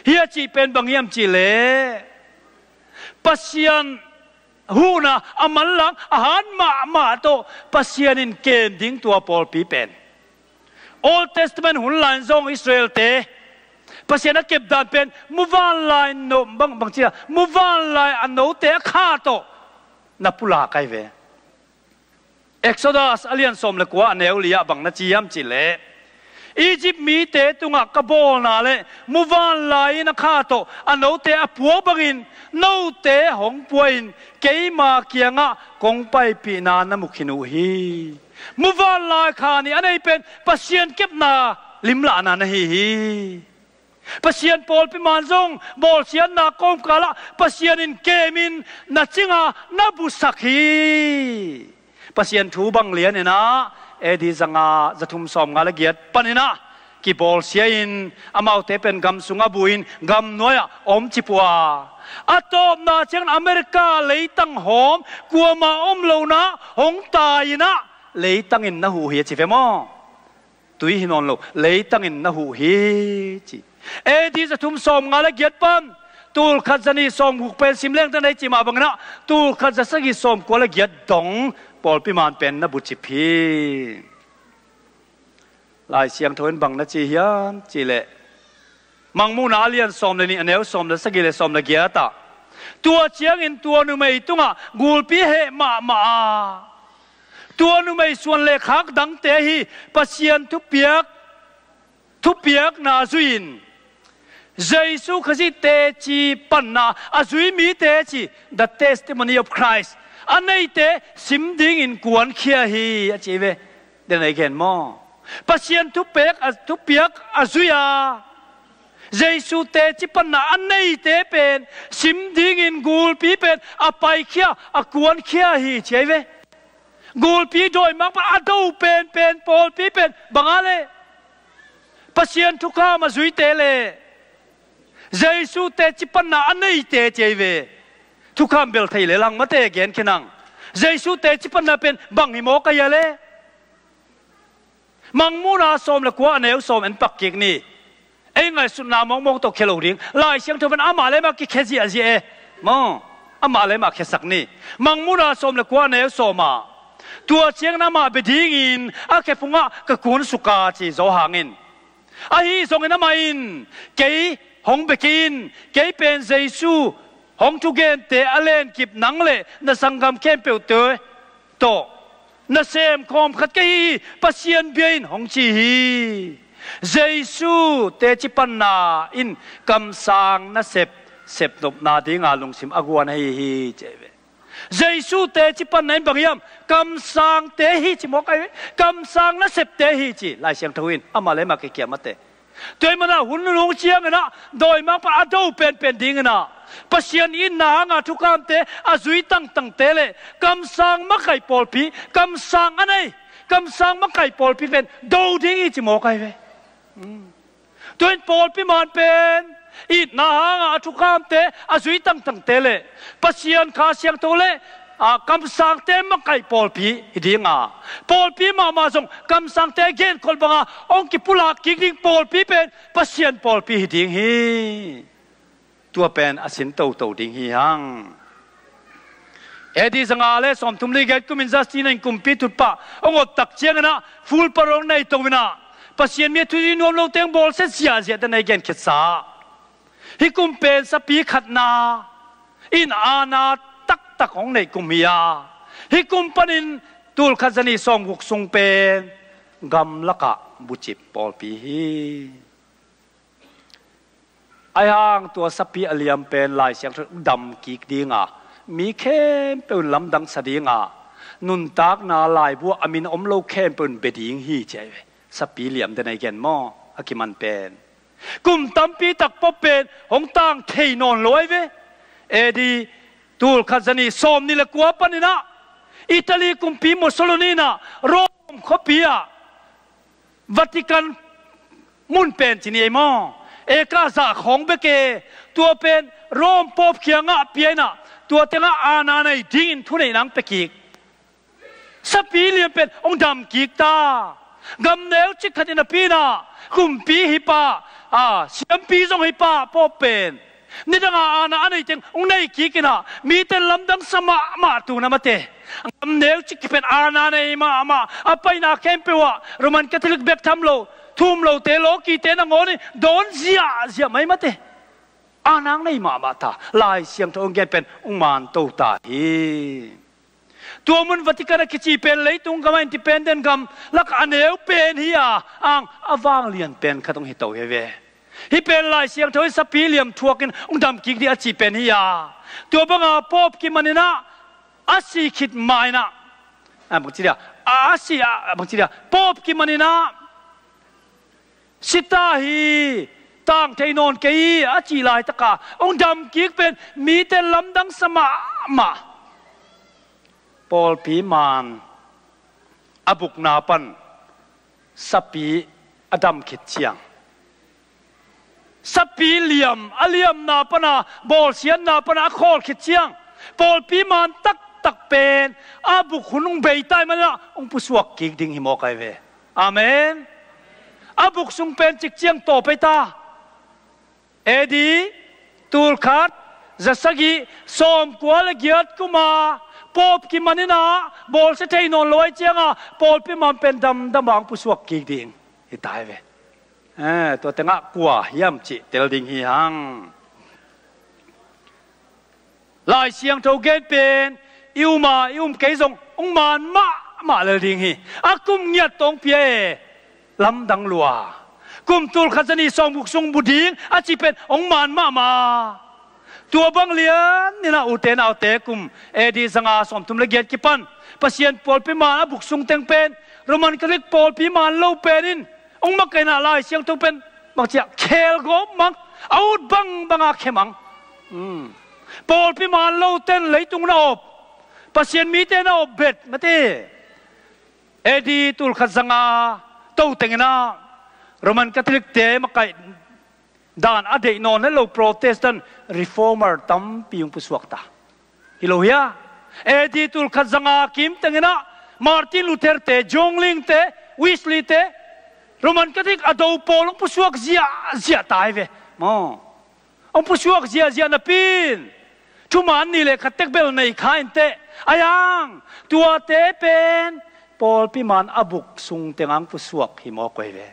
Hi a cih pen bang hiam cih leh, Pasian huhna a manlang a han mahmah tawh Pasian in kem ding tua pawlpi pen. Old Testament hun lai-in zong Israelte Pasian a kepdan pen muvanlai no, bang, bang cia, muvanlai a note a kha tawh na pulak ahi ve. Exodus a lian sawm le kua, a neu li ah bang na ci hiam cih leh, Egypt mite tungah ka bawlna le muvanlai-in a kha tawh a note a puak bangin note hong pua-in keima kiangah kong paipihna na mu khin uh hi. Muvanlai kha nih a nei pen Pasian kepna limlahna na hi hi. Pasian pawlpi man zong bawlsiatna kawmkalah Pasian in kemin na cinga na busak hi. Pasian thu bang lianin ah A D zanga zathum sawmnga le giat panin ah kibawlsia-in amaute pen gam sungah bu-in gam nuai-ah om ci pua. A tawpna ciangin America leitang hawm kuama om lo-in ah hong tai-in ah leitangin na huh hi a ci ve maw? Tui hi nawn lo, leitangin na huh hi ci. A D zathum sawmnga le giat pan tul khat zanih sawmguk pen sim leng teng na i cih mah bangin ah tul khat zasagih sawmkua le giat dong pawlpi man pen na bucip hi. Lai Siangtho in bang na ci hiam cih leh, Mangmuhna a lian sawm le nih, a neu sawm le sagih le sawm le giat ah, tua ciangin tua numei tungah gulpi heh mahmah a, tua numei suan le khak dangte ahi Pasian thupiak, thupiakna zui-in Jesu Khazih teci panna a zui mite ci, the testimony of Christ, a neite sim dingin kuankhia hi a ci ve. Den ei gen maw? Pasian thupiak a, thupiak a zui a, Jesu teci panna a neite pen sim dingin gulpi pen a paikhia, a kuankhia hi ci ei ve. Gulpi dawimangpa a do penpen pawlpi pen bang a leh Pasian thukham a zuite le Jesu teci panna a neite ci ei ve. Thukham bel thei le lang mate gen khin ang. Jesu teci panna pen bang hi mawk a hia leh? Mangmuhna sawm le kua, a neu sawm en pak kik ni. Ei ngaihsutna mawngmawng tawh khia lo ding. Lai Siangtho pen amah le amah kikhia ziahziah e. Maw, amah le amah khiasak ni. Mangmuhna sawm le kua, a neu sawm ah, tua ciangin amah bia dingin a khe phungah ka kunsuk a ci Johan in. Ahi zongin amah in, kei hong bia kei in, kei pen Jesu hong thugente a lenkip nang le na sanggam khempeuhte tawh nasem khawm khat ka hi hi, Pasian bia in hong ci hi. Jesu teci panna in kamsang nasep sepnopna dinga lungsim a guan ahi hi ci ei ve. Jesu teci panna in bang hiam? Kamsangte hi ci mawk ahi ve. Kamsang nasepte hi ci Lai Siangtho in, amah le amah kikhia mate. Tua ahih manin ah hun nunung ciangin ah dawimangpa a do penpen dingin ah Pasian itna hanga thukhamte a zui tangtangte le kamsang makaih pawlpi, kamsang a nei, kamsang makaih pawlpi pen do ding hi ci mawk ahi ve. Tua in pawlpi man pen itna hanga a thukhamte a zui tangtangte le Pasian Kha Siangtho le a, kamsangte makaih pawlpi hi ding a, pawlpi mahmah zong kamsangte genkholh banga hong kipulak kik ding pawlpi pen Pasian pawlpi hi ding hi. Tua pen a sin toto ding hi hang. A D zanga le sawmthum le giat kumin Justin in kumpi tutpah hong ot tak ciangin ah fulpar hong nei to in ah Pasian mi a thuci nuam lo teng bawlsia ziahziah te nei genkhiatsa. Hih kum pen sapi khatna in aana taktak hong neih kum hi a, hih kum panin tulkhat zanih sawmguk sung pen gamlakah bucip pawlpi hi. Ahi hang tua sapi a liam pen Lai Siangtho in dam kik ding a, mi khempeuh in lamdang sa ding a, nuntakna laibu ah a min om lo khempeuh in bia ding hi ci ahi ve. Sapi liam den ahi gen maw? A kiman pen kum tampi tak pawh pen hong tang thei nawn lo ahi ve. A D tulkhat zanih sawmnih le kua panin ah Italy kumpi Mussolini in ah Rome khuapi ah Vatican mun pen ci ni ei maw, eka zah khawng bek e, tua pen Rome Pope kiangah pia in ah tua tengah aana nei dingin thuneihna hong pia kik. Sapi liam pen hong dam kik ta. Gam neu cik khat in a pi in ah kumpi hi pah, a, siampi zong hi pah, Pope pen nidanga aana a nei teng hong nei kik in ah mite lamdang sa mahmah tu na mate. Gam neu cik pen aana nei mahmah, a paina khempeuh ah Roman Catholic bek tham lo, thum lote, lawkite nangawn in dawn ziahziah mai mate. Aana hong nei mahmah ta. Lai Siangtho hong gen pen hong man to ta hi. Tua mun Vatican a kici pen leitung gam a independent gam lak a neu pen hi a, ang a vanglian pen khat hong hi to hi ve. Hih pen Lai Siangtho in sapi liam thuakin hong dam kik ding a ci pen hi a, tua banga Pope kiman in ah a si khit ma in ah, a, bangci dia, a, a si a, bangci dia, Pope kiman in ah si ta hi, tang thei nawn kei hi a cih laitaka hong dam kik pen mite lamdang sa mahmah. Pawlpi man a bukna pan sapi a dam khit ciang, sapi liam a liamna pana, bawlsiatna pana a khawl khit ciang, pawlpi man taktak pen a buk hun hong bei tai manah hong pusuak kik ding hi mawk ahi ve. Amen. A buk sung pen cik ciang tawp ei ta. A D tulkhat zasagih sawmkua le giat kuma Pope kiman in ah bawlsia thei nawn lo ahi cianga pawlpi man pen damdama hong pusuak kik ding hi ta hi ve. Eh, tua tengah kua hiam cih tel ding hi hang. Lai Siangtho gen pen i um a i um kei zong hong man mahmah lel ding hi. A kum ngiat tawh hong pia e, lamdang lua. Kum tulkhat zanih sawmguk sung bu ding a ci pen hong man mahmah. Tua bang lian in ah ute naute, kum A D zanga sawmthum le giat kipan Pasian pawlpi man a buk sung teng pen Roman Catholic pawlpi man lo pen in hong makaihna Lai Siangtho pen bangci a khel gawp mang, a ut bangbanga khe mang. Hmm. Pawlpi man lo ten leitung na op, Pasian mite na op bet mate. A D tulkhat zanga to teng in ah Roman Catholic te makaih dan a deih nawn het lo Protestant reformer tampi hong pusuak ta. Hi lo hia? A D tulkhat zanga kim teng in ah Martin Luther te, John Ling te, Wesley te, Roman Catholic a do pawl hong pusuak ziahziah ta hi ve. Maw. Hong pusuak ziahziah napi in thuman nih le khat tek bel nei kha in teh. Ahi hang tuate pen pawlpi man a buk sung tengah hong pusuak hi mawk uh hi ve.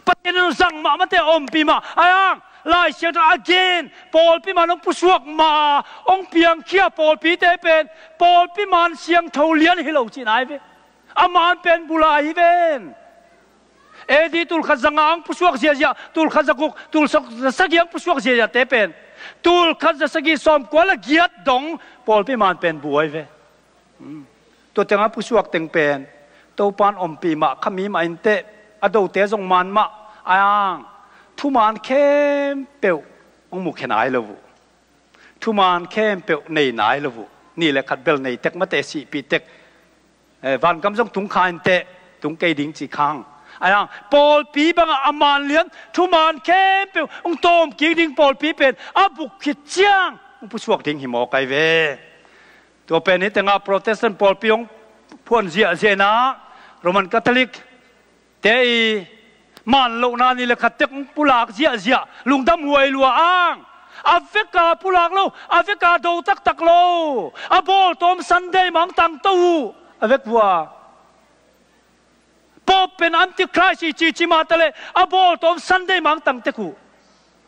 Pasian in zang mah mate, ompih mah. Ahi hang Lai Siangtho a gen pawlpi man hong pusuak mah, hong piangkhia pawlpite pen pawlpi man siangtho lian hi lo cihna hi ve. A man pen bu lai hi ven. A D tulkhat zanga hong pusuak ziahziah, tulkhat zaguk, tulkhat zasagih hong pusuak ziahziahte pen tulkhat zasagih sawmkua le giat dong pawlpi man pen bu ahi ve. Hmm. Tua tengah pusuak teng pen Topan ompih mah, kha mi mah in teh, a dote zong man mah. Ahi hang thuman khempeuh hong mukhia nai lo uh. Thuman khempeuh nei nai lo uh. Nih le khat bel nei tek mate, sihpih tek. Eh, vangam zong tung kha in teh, tung kei ding ci khang. Ahi hang pawlpi bangah a man lian, thuman khempeuh hong tawm kik ding pawlpi pen a buk khit ciang hong pusuak ding hi mawk ahi ve. Tua pen hi tengah Protestant pawlpi hong phuan ziahziah inah Roman Catholic te i man lohna ni le khat tek hong pulak ziahziah, lungdam huai lua ang. A veka pulak lo, a veka do taktak lo, a bawltawm Sunday mah hong tangto uh, a vek vua. Pope pen Antichrist hi cici mah ta le a bawltawm Sunday mah hong tangtek uh.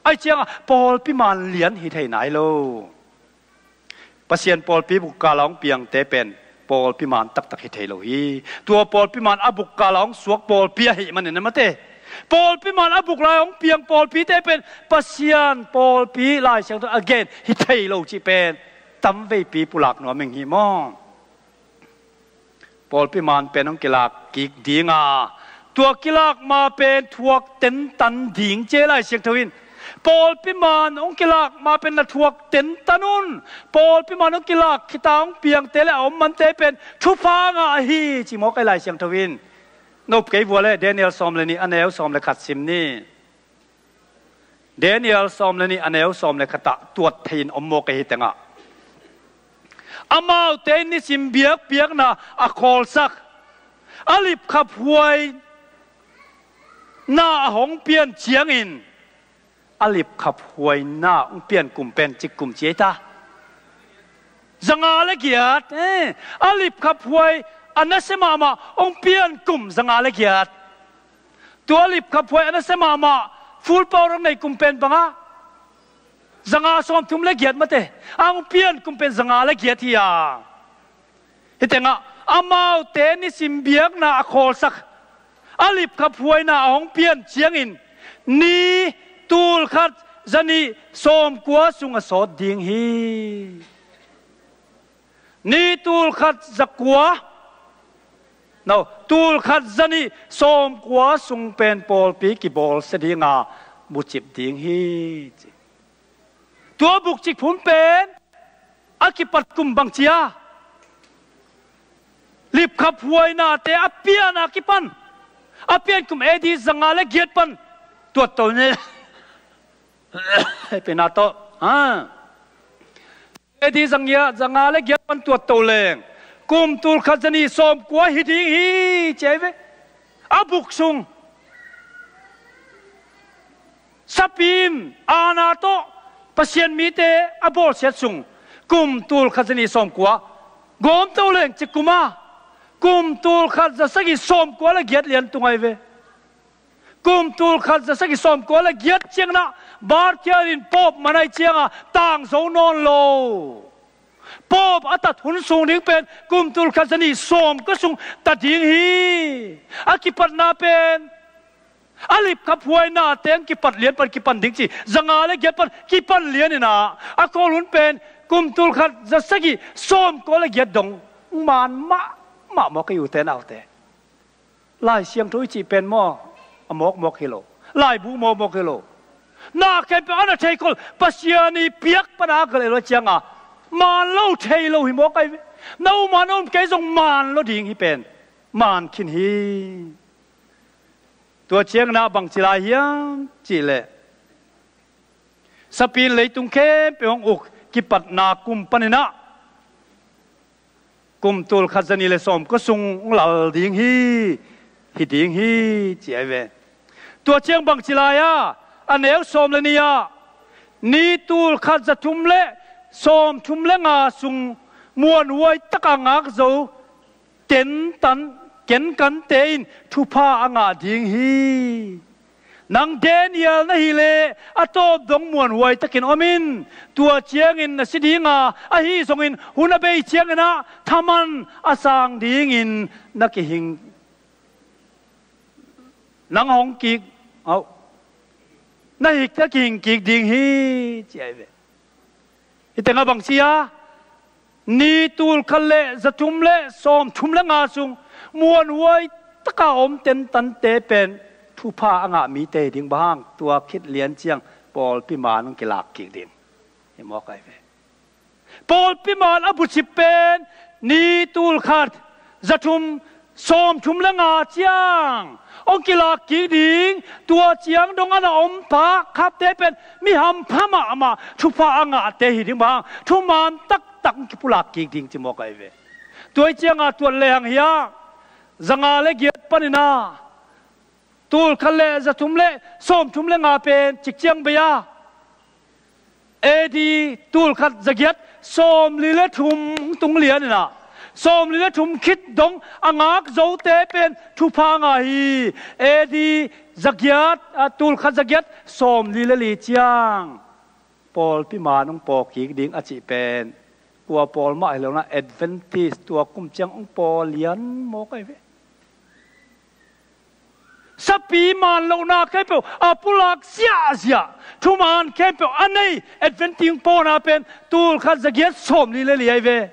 Ai ciangah pawlpi man lian hi thei nai lo. Pasian pawlpi bukkala hong piangte pen pawlpi man taktak hi thei lo hi. Tua pawlpi man a bukkala hong suak pawlpi ahih manin a mate, pawlpi man a buk lai hong piang pawlpite pen Pasian pawlpi Lai Siangtho a gen hi thei lo cih pen tamveipi pulak nuam ing hi maw? Pawlpi man pen hong kilak kik ding a, tua kilak ma pen thuak tentan ding ci e Lai Siangtho in. Pawlpi man hong kilak ma pen na thuak tentan un. Pawlpi man hong kilak khita hong piangte le a om mante pen thupha ngah hi ci mawk e Lai Siangtho in. Nop kei vua le Daniel sawm le nih a neu sawm le khat sim ni. Daniel sawm le nih a neu sawm le khatah tuat thei in om mawk ahi tengah, amaute in nisim biakpiakna a khawlsak, a lipkhap huaina a hong pian ciangin, a lipkhap huaina hong pian kum pen cik kum ci ei ta, zanga le giat. Eh, a lipkhap huai a nasia mahmah hong pian kum zanga le giat. Tua lipkhap huai a nasia mahmah full power hong nei kum pen banga, zanga sawmthum le giat mate, a hong pian kum pen zanga le giat hi a. Hi tengah amaute nisim biakna a khawlsak, a lipkhap huaina a hong pian ciangin ni tulkhat zanih sawmkua sung a sawt ding hi. Ni tulkhat zakua, no, tulkhat zanih sawmkua sung pen pawlpi kibawlsia dinga bucip ding hi ci. Tua bukcip hun pen a kipat kum bang cia, lipkhap huainate a pian a kipan, a pian kum A D zanga le giat pan tuat to ne. Pena to. Ha. A D zanga, zanga le giat pan tuat to leng kum tulkhat zanih sawmkua hi ding hi ci ei ve. A buk sung, sapi in aana tawh Pasian mite a bawlsiat sung kum tulkhat zanih sawmkua gawm to leng cik kum a, kum tulkhat zasagih sawmkua le giat lian tung ei ve. Kum tulkhat zasagih sawmkua le giat ciangin ah Barthial in Pope man ahih ciangin tangzo nawn lo. Pope a tat hun sung ding pen kum tulkhat zanih sawmkua sung ta ding hi. A kipatna pen a lipkhap huaina teng kipat lian pan kipan ding ci, zanga le giat pan kipan lian inah a khawl hun pen kum tulkhat zasagih sawmkua le giat dong man mahmah mawk ei ute naute. Lai Siangtho i cih pen maw, a mawkmawk hi lo. Laibu mawkmawk hi lo. Na khempeuh a na theikhol Pasian i piak pan a ka leh lo cianga man lo thei lo hi mawk ei ve. Na um a na um kei zong man lo ding hi pen man khin hi. Tua ciangin ah bangci lai hiam cihleh, sapi in leitung khempeuh hong uk kipatna kum panin ah kum tulkhat zanih le sawmkua sung hong lal ding hi, hi ding hi ci ei ve. Tua ciang bangci lai a, a neu sawm le nih ah ni tulkhat zathum le sawmthum le nga sung muanhuai taka ngak zo tentan kenkante in thupha a ngah ding hi. Nang Daniel na hih leh a tawp dong muanhuai takin om in. Tua ciangin na si dinga, ahi zongin hun a bei ciangin ah thaman a sang dingin na kihing, nang hong kik, au, na hik, na kihing kik ding hi ci ei ve. Hi tengah bangci a, ni tulkhat le zathum le sawmthum le nga sung muanhuai taka om tentante pen thupha a ngah mite hi ding. Bang hang? Tua khit lian ciang pawlpi man hong kilak kik ding hi mawk ei ve. Pawlpi man a bucip pen ni tulkhat zathum sawmthum le nga ciang hong kilak kik ding, tua ciang dong a na om pa khapte pen mi hampha mahmah, thupha a ngahte hi ding bang, thuman taktak hong kipulak kik ding ci mawk ahi ve. Tua hi cianga tuat lehang hiah zanga le giat panin a tulkhat le zathum le sawmthum le nga pen cikciang bei a, A D tulkhat zagiat sawmli le thum tung lian inah, sawmli le thum khit dong a ngak zote pen thupha ngah hi. A D zagiat, a, tulkhat zagiat sawmli le li ciang pawlpi man hong paw kik ding a cih pen kua pawl mah hi lo na, Adventist tua kum ciang hong paw lian mawk ahi ve. Sapi man lohna khempeuh a pulak ziahziah, thuman khempeuh a nei Adventist pawlna pen tulkhat zagiat sawmli le li ahi ve.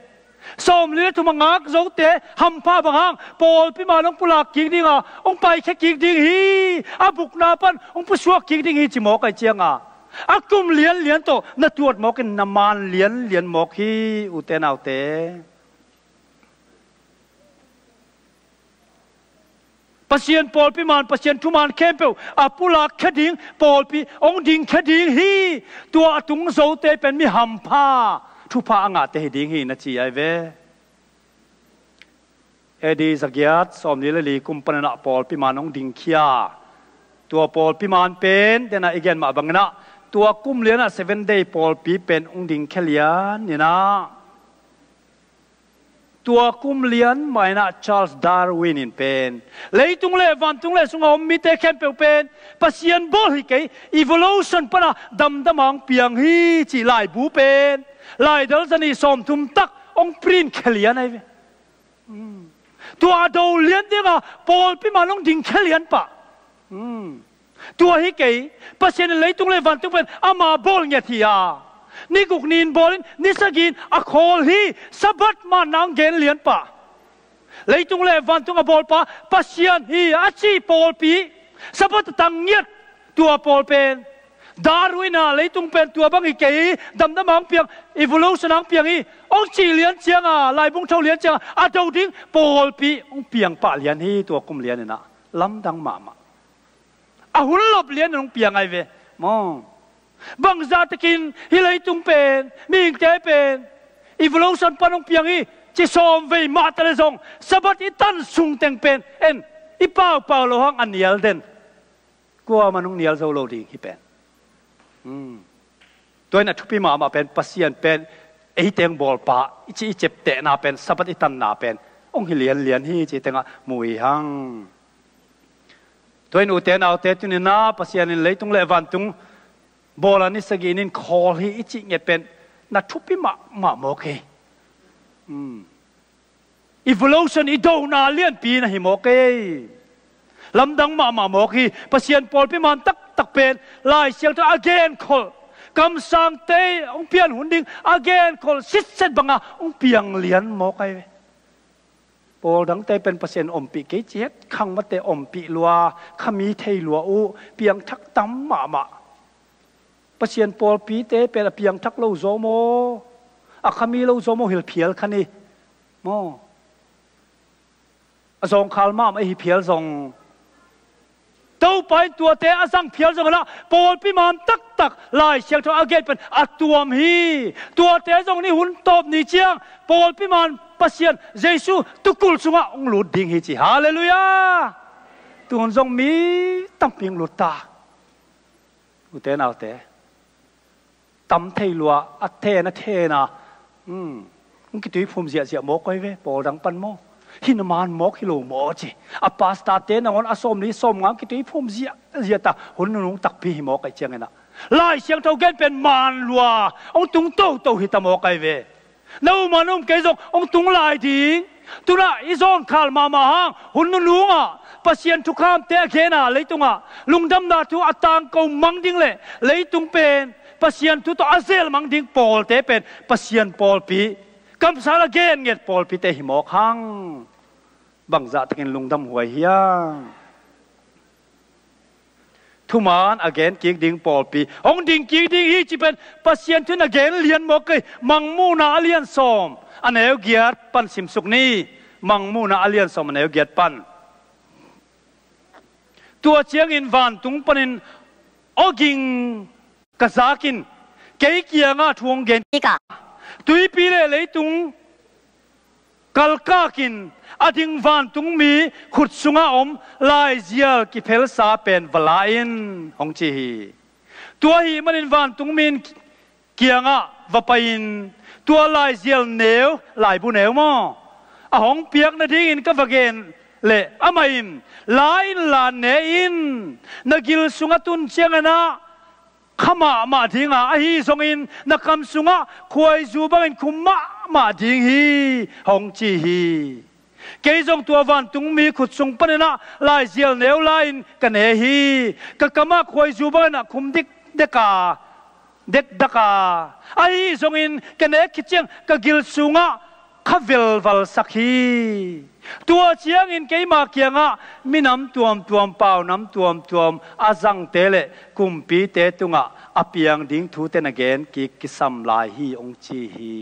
Sawmli le thum a ngak zote hampha bang hang pawlpi man hong pulak kik dinga, hong paikhia kik ding hi, a bukna pan hong pusuak kik ding hi ci mawk ahi cianga, a kum lianlian tawh na tuat mawkin na man lianlian mawk hi, ute naute. Pasian pawlpi man, Pasian thuman khempeuh a pulak khia ding pawlpi hong ding khia ding hi. Tua a tung zote pen mi hampha, thupha a ngahte hi ding hi na ci ahi ve. A D zagiat sawmli le li kum paninah pawlpi man hong dingkhia. Tua pawlpi man pen denah i gen mah banginah tua kum lianah Seven Day pawlpi pen hong dingkhia lian inah, tua kum lian mah inah Charles Darwin in pen leitung le vantung le sunga om mite khempeuh pen Pasian bawl hi kei, evolution pana damdama hong piang hi cih laibu pen laidal zanih sawmthum tak hong print khia lian ahi ve. Tua a do lian dinga pawlpi man hong dingkhia lian pah. Tua hi kei, Pasian in leitung le vantung pen ama bawl ngiat hi a, ni guk ni-in bawlin ni sagih in a khawl hi. Sabbath man nang gen lian pah. Leitung le vantung a bawlpa Pasian hi a cih pawlpi, Sabbath a tang ngiat tua pawl pen, Darwin a leitung pen tua bang hi kei, damdama hong piang, evolution hong piang hi hong cih lian cianga, laibung tho lian cianga a do ding pawlpi hong piang pah lian hi tua kum lian inah. Lamdang mahmah. A hun lop lian in hong piang ahi ve maw. Bangzah takin hih leitung pen, mihingte pen evolution pan hong piang hi ci sawm vei mah ta le zong Sabbath i tan sung teng pen en, i paupau lo hang a nial den. Kuaman hong nial zo lo ding hi pen. Tua in a thupi mahmah pen Pasian pen ei teng bawlpa i ci i ciaptehna pen, Sabbath i tanna pen hong hi lianlian hi ci tengah mu hi hang. Tua in ute naute, tuni-in ah Pasian in leitung le vantung bawl a ni sagih in khawl hi i cih ngiat pen na thupi mahmah mawk hi. Evolution i dona lianpi na hi mawk hi. Lamdang mahmah mawk hi. Pasian pawlpi man taktak pen Lai Siangtho a genkholh, kamsangte hong pian hun ding a genkholh sitset banga hong piang lian mawk ahi ve. Pawl dangte pen Pasian ompih kei ci het, khangmate ompih lua, khami thei lua uh, piangthak tam mahmah. Pasian pawlpite pen a piangthak lo zaw maw, a khami lo zaw maw, hilh phial kha ni maw. A zawngkhal mahmah ahi phial zong, Topa in tuate a zang phial zong inah pawlpi man taktak Lai Siangtho a gen pen a tuam hi. Tuate zong ni hun tawp ni ciang pawlpi man Pasian Jesu tukulh sungah hong lut ding hi ci. Halleluiah. Tuhun zong mi tampi hong lut ta. Ute naute, tam thei lua, a then a thena, um, hong kituiphum ziahziah mawk ahi ve, pawl dang pan maw. Hih na man mawk hi lo maw ci. A pastorte nangawn a sawmli sawmnga hong kituiphum ziahziah ta, hun nunung takpi hi mawk ahi cianginah Lai Siangtho gen pen man lua hong tung toto hi ta mawk ahi ve. Na um a na um kei zong hong tung lai ding. Tunah i zawnkhal mahmah hang hun nunungah Pasian thukhamte a gena leitungah lungdamna thu a tangko mang ding le leitung pen Pasian thu tawh a zel mang ding pawlte pen Pasian pawlpi, kamsang a gennget pawlpite hi mawk hang. Bangzah takin lungdam huai hiam. Thuman a gen kik ding pawlpi hong ding kik ding hi ci pen Pasian thu in a gen lian mawk hi. Mangmuhna a lian sawm, a neu giat pan simsuk ni. Mangmuhna a lian sawm a neu giat pan. Tua ciangin vantung panin awging ka zakin kei kiangah thu hong gen kik a, tuipi le leitung kalkakin a ding vantungmi khut sungah om laizial kiphelsa pen va la in, hong ci hi. Tua ahih manin vantungmi in kiangah va pai-in tua laizial neu, laibu neu maw, a hong piak nadingin ka va gen leh amah in, la in la ne in, na gil sungah tun ciangin ah kha mahmah dinga, ahi zongin na kam sungah khuaizu bangin khum mahmah ding hi, hong ci hi. Kei zong tua vantungmi khut sung panin ah laizial neu la-in ka ne hi. Ka kamah khuaizu bangin ah khum dikdek a, dekdak a, ahi zongin ka nek khit ciang ka gil sungah kha velvalsak hi. Tua ciangin keima kiangah minam tuamtuam, paunam tuamtuam a zangte le kumpite tungah a piang ding thute na gen kik kisam lai hi, hong ci hi.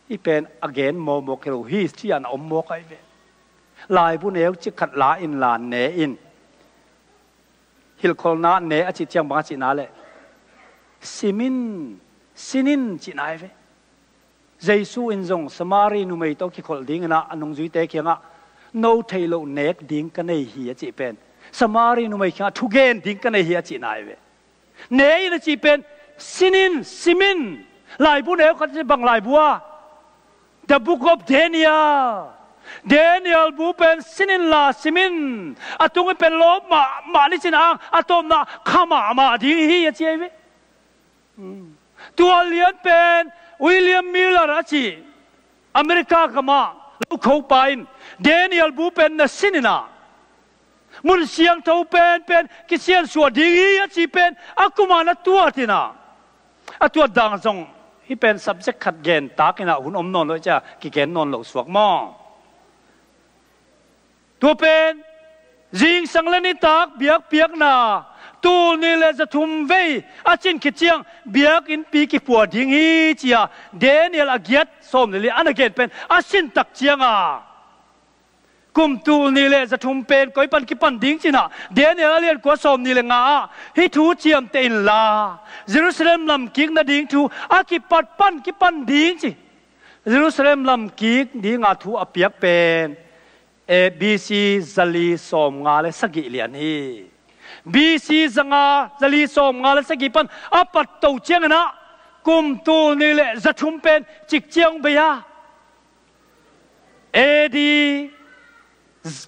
Hih pen a gen mawkmawk hi lo hi, ci-in a om mawk ahi ve. Laibu neu cik khat la in la ne in. Hilhkholhna ne a cih ciang bang a cihna leh, sim in, sin in cihna ahi ve. Jesu in zong Samari numei tawh kikholh dingin ah a nungzuite kiangah, no theih loh nek ding ka nei hi a cih pen, Samari numei kiangah thugen ding ka nei hi a cihna ahi ve. Ne in a cih pen, sin in, sim in. Laibu neu khat, bang laibu a, The Book of Daniel. Daniel bu pen sin in la sim in. A tung in pen lawp mahmah ni cin ang, a tawpna kha mahmah ding hi a ci ahi ve. Hmm. Tua lian pen William Miller a cih America gamah lokhopa in Daniel bu pen na sin in ah, mun siangtho penpen kisiansuah ding hi a ci pen a kuma na tuat in ah, a tuat dang zong hih pen subject khat gen tak in ah hun om nawn lo, cia kigen nawn lo suak maw. Tua pen zingsang le nitak biakpiakna tul nih le za thum vei a cin khit ciang biakinnpi kipua ding hi, cia Daniel a giat sawm le li a na gen pen a sin tak ciang a, kum tul nih le za thum pen koi pan kipan ding cin ah, Daniel a lian kua sawm nih le nga ah hih thu ciamteh inla, Jerusalem lamkik nading thu a kipat pan kipan ding ci. Jerusalem lamkik dinga thu a piak pen, eh, B C zali sawmnga le sagih lian hi. B C zanga, zali sawmnga le sagih pan a pat to ciangin ah, kum tul nih le za thum pen cik ciang bei a, A D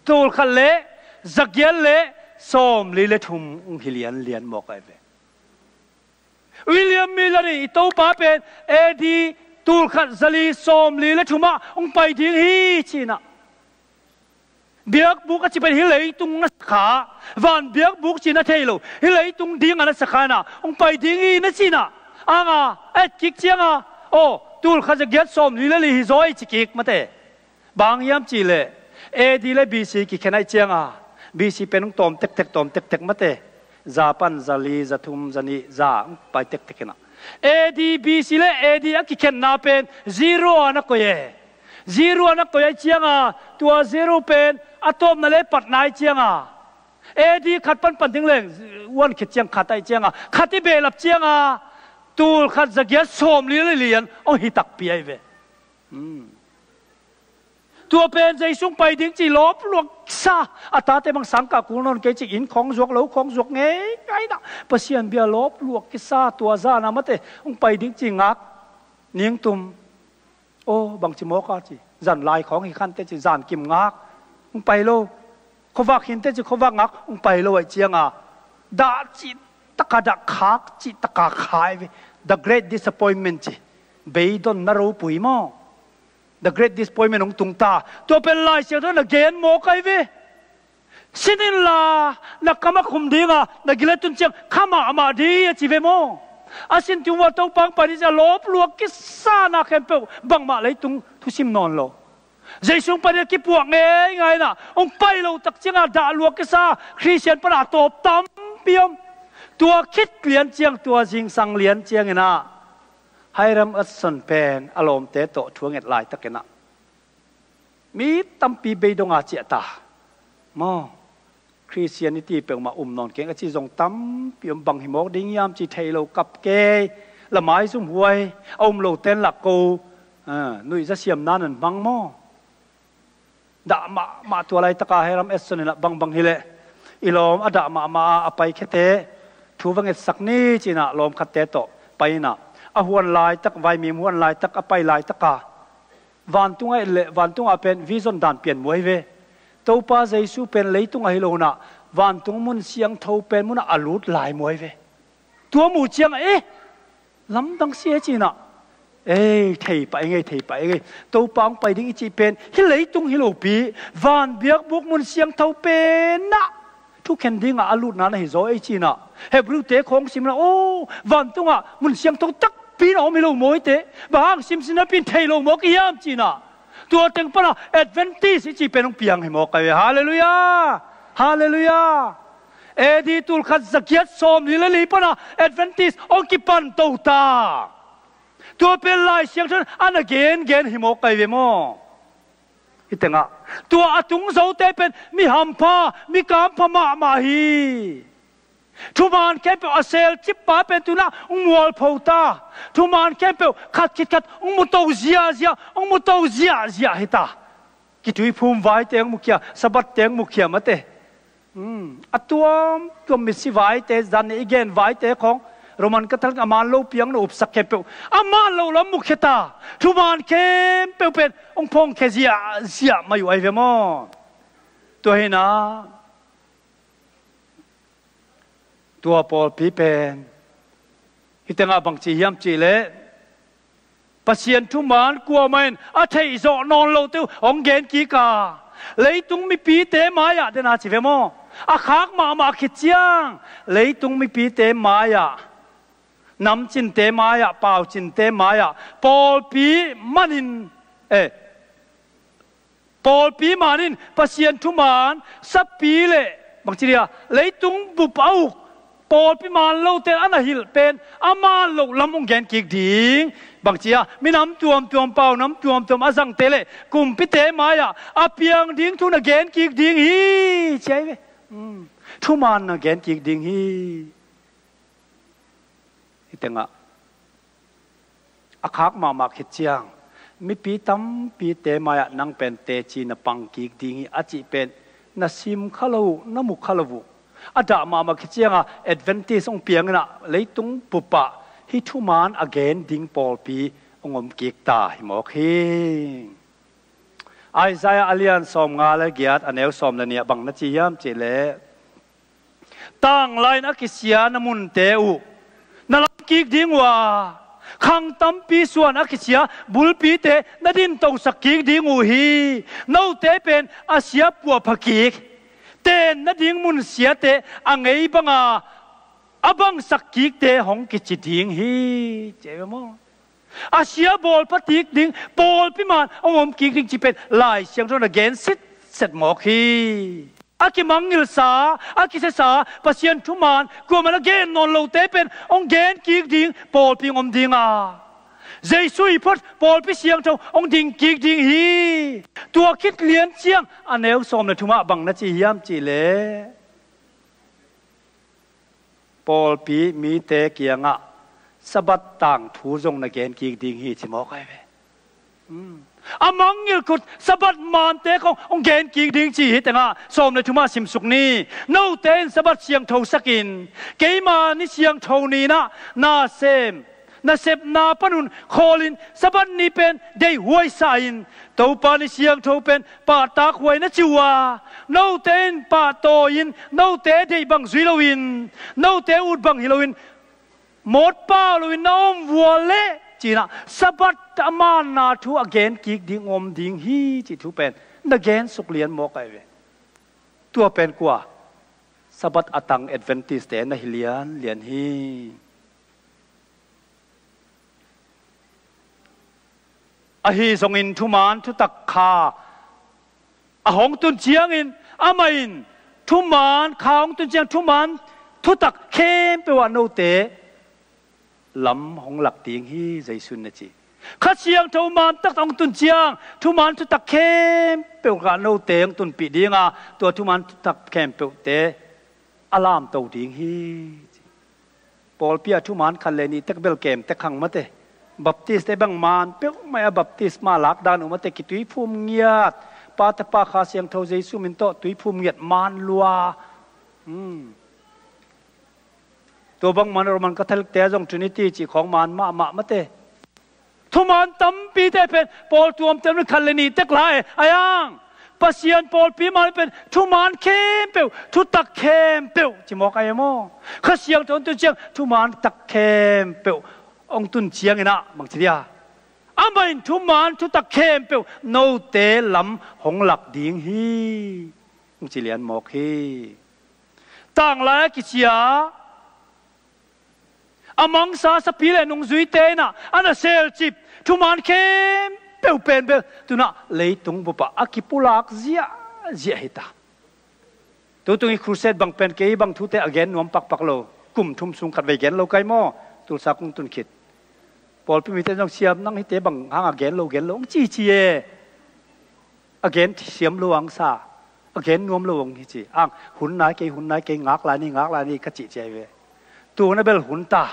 tul khat le za giat le sawmli le thum hi lianlian mawk ahi ve. William Miller in i Topa pen A D tul khat zali sawmli le thum ah hong pai ding hi cin ah, biakbuk a cih pen hih leitung na sakha, van biakbuk cih na thei lo, hih leitung ding a na sakha in ah hong pai ding hi na cih in ah, ang a, et kik ciang a, aw, tul khat za giat sawmli le li hi zaw hi ci kik mate. Bang hiam cih leh, A D le B C kikhen ahih ciang a, B C pen hong tawm tektek, tawm tektek mate. Za pan zali, za thum, za nih, za hong pai tektek in ah, A D, B C le A D a kikhenna pen zero a na koih e. Zero a na koih ahih ciang a, tua zero pen a tawpna le patna ahih ciang a, A D khat panpan ding leng, one khit ciang khat ahih ciang a, khat i behlap ciang a, tul khat za giat sawmli le li lian hong hi takpi ahi ve. Hmm. Tua pen Jesu hong pai ding cih lawp luak kisa, a tate bang sangkah kul nawn kei cih, inn khawng zuak, lo khawng zuak ngeingai in ah, Pasian bia lawp luak kisa, tua zan a mate hong pai ding cih ngak ning tum. Aw, bangci mawk a ci, zan lai khawng hi khante ci, zan kim ngak, hong pai lo. Khuavak hinte ci, khuavak ngak, hong pai lo ahih ciang a, dah cih taka dah, khak cih taka kha ahi ve. The Great Disappointment ci, beidonna ropui maw. The Great Disappointment hong tung ta. Tua pen Lai Siangtho in a gen mawk ahi ve. Sin inla, na kam ah khum ding a, na gil ah tun ciang kha mahmah ding hi a ci ve maw. A sin tung ua, Topa hong pai ding ci a lawp luak kisa, na khempeuh bangmah leitung thusim nawn lo. Jesu hong pai ding a kipuah ngeingai in ah, hong pai lo tak ciang a dah luak kisa, Khristian pan a tawp tampi om. Tua khit lian ciang, tua zingsang lian ciangin ah, Hyrum Edson pen a lawmte tawh thu a nget laitakin ah, Mi tampi beidonga ciah ta. Maw, Christianity peuhmah um nawn keng a ci zong tampi om. Bang hi mawk ding hiam ci thei lo, kap kei, lamai zumhuai, a um lo ten lak ko, a, nuihza siamna nan hmang maw. Dah mahmah tua laitaka hei ram Edson inah bangbang hileh i lawm a dah mahmah a, a paikhete thu va ngetsak ni cinah lawm khatte tawh pai inah a huan laitak, vaimim huan laitak, a pai laitaka vantungah et leh vantungah pen vision dan pian muai ve. Topa Jesu pen leitungah hi lo hunah vantung mun siangtho pen munah a lut lai muai ve. Tua muh ciangah, eh, lamdang si e cinah, ei, thei pah i ngei, thei pah i ngei. Topa hong pai ding i cih pen hih leitung hi lopi, van biakbuk mun siangtho penah thukhen dingah a lutna na hi zaw ei cinah. Hebrew-te khawng simna, oh, vantungah mun siangtho takpi na om hi lo maw hite? Bang hang simsim napi in thei lo mawk i hiam cinah. Tua teng pana Adventist i cih pen hong piang hi mawk ai ve. Halleluiah. Halleluiah. A D tulkhat zagiat sawmli le li pana Adventist hong kipan to ta. Tua pen Lai Siangtho in a na gengen hi mawk ai ve maw. Hih tengah tua a tung zote pen mi hampha, mi kampha mahmah hi. Thuman khempeuh a selcippa pen tunah hong mualpho ta. Thuman khempeuh khat khit khat hong muto ziahziah, hong muto ziahziah hi ta. Kituiphum vaite hong mukhia, Sabbath-te hong mukhia mate. Hmm. A tuamtuam misi vaite, zan i gen vaite khawng, Roman Catholic a man lo piang na upsak khempeuh a man lo lam mukhia ta. Thuman khempeuh pen hong phongkhia ziahziah mai uh ai ve maw. Tua hinah tua pawlpi pen hih tengah bangci hiam cihleh Pasian thuman kuamah in a theihzawh nawn lote uh hong genkik a, leitung mipite mai-ah dena ci ve maw, a khak mahmah khit ciang leitung mipite mai-ah, namcinte mai-ah, paucinte mai-ah pawlpi manin, eh, pawlpi man in Pasian thuman sapi le bangci dia leitung bup a uk pawlpi man lote a na hilh pen a man loh lam hong genkik ding. Bangci a, minam tuamtuam, paunam tuamtuam a zangte le kumpite mai-ah a piang ding thu na genkik ding hi ci ai ve. Hmm. Thuman na genkik ding hi. Hih tengah a khak mahmah khit ciang mipi tampite mai-ah nang pen teci na pangkik ding hi a cih pen na sim kha lo uh, na mu kha lo uh. A dah mahmah khit cianga Adventist hong piang inah leitung bupah hih thuman a gen ding pawlpi hong omkik ta hi mawk hi. Isaiah a lian sawmnga le giat, a neu sawm le nih ah bang na ci hiam cihleh, tanglai-in a kisia na munte uh na lamkik ding uh a, khang tampi suan a kisia bulpite na dintosak kik ding uh hi. Note pen a sia puahpha kik, ten nading mun siate a ngei banga a bangsak kikte hong kici ding hi. Ci ve maw? A sia bawlpha kik ding, pawlpi man hong om kik ding cih pen Lai Siangtho in a gen sitset mawk hi. A kimangngilhsa, a kisiasa Pasian thuman kuamah in a gen nawn lote pen hong gen kik ding pawlpi hong om ding a, Jesu ii phot pawlpi siangtho hong ding kik ding hi. Tua khit lian ciang a neu sawm le thum ah bang na ci hiam cihleh, pawlpi mite kiangah Sabbath tangthu zong na gen kik ding hi, ci mawk ai ve. Hmm. A mangngilh khut Sabbath mante khong hong gen kik ding ci hi tengah sawm le thum ah simsuk ni. Note in Sabbath siangthosakin keima ni siangtho ni-in ah na sem, na sepna panun khawlin Sabbath ni pen deihhuai sa-in Topa ni siangtho pen pahtakhuai na ci uh a, note in pahtawi-in note deih bang zui loin, note ut bang hi loin, mawtpau loin na om vua leh ci-in ah Sabbath a manna thu a gen kik ding om ding hi cih thu pen na gen suk lian mawk ai ve. Tua pen kua? Sabbath a tang Adventist-te na hi lianlian hi. Ahi zongin thuman thutak kha a hong tun ciangin, amah in thuman kha hong tun ciang thuman thutak khempeuh ah note lam hong lak ding hi, Jesu in na ci. Kha Siangtho man tak hong tun ciang thuman thutak khempeuh kha note hong tunpih dinga, tua thuman thutak khempeuhte a lamto ding hi. Pawlpi ah thuman khat le nih tek bel kem tek hang mate. Baptist te bang man peuhmah a baptisma lakdan uh mate, kituiphum ngiat, Pa, Tapa, Kha Siangtho Jesu min tawh tuiphum ngiat man lua. Hmm. Tua bang man Roman Catholic te zong Trinity cih khawng man mahmah mate. Thuman tampite pen pawl tuamtuam in khat le nih tek lai a, a yang Pasian pawlpi man pen thuman khempeuh, thutak khempeuh ci mawk a, hi maw? Kha Siangtho hong tun ciang thuman tak khempeuh hong tun ciangin ah bang ci dia, amah in thuman thutak khempeuh note lam hong lak ding hi, hong ci lian mawk hi. Tanglai a kisia a mangsa sapi le nungzuite in ah a na selcip thuman khempeuh pen bel tu-in ah leitung bup ah a kipulak ziahziah hi ta. Tutung i crusade bang pen kei bang thute a gen nuam pakpak lo. Kum thum sung khat vei gen lo kai maw? Tulsa kong tun khit pawlpi mite zong, siam, nang hihte bang hang a gen lo, gen lo hong cici e. A gen siam lo ang sa, a gen nuam lo ang hi ci. Ang hun nai kei, hun nai kei, ngak lai ni, ngak lai ni ka cih ci ahi ve. Tu hun a bel hun ta.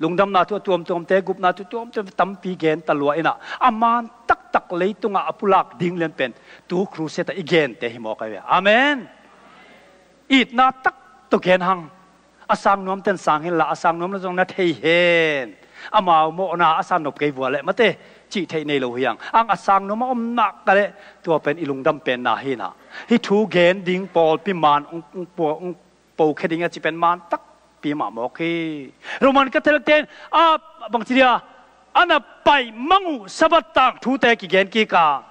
Lungdamna thu a tuamtuamte, gupna thu tuamtuam tampi gen ta lua in ah, a man taktak leitungah a pulak ding lian pen tu crusade ah i gente hi mawk ahi ve. Amen. Itna tak tawh gen hang. A sang nuamten sang hen la, a sang nuam lo zong na thei hen. Amau mawhna a sang nop kei vua leh mate, cih theih nei lo hi hang. Ang a sang nuam a om nak ka leh, tua pen i lungdam penna hi in ah, hih thu gen ding pawlpi man hong, hong pua, hong pokhia ding a cih pen man takpi mah mawk hi. Roman Catholic ten a bang ci dia, a na paih mang uh Sabbath tangthute kigen kik a,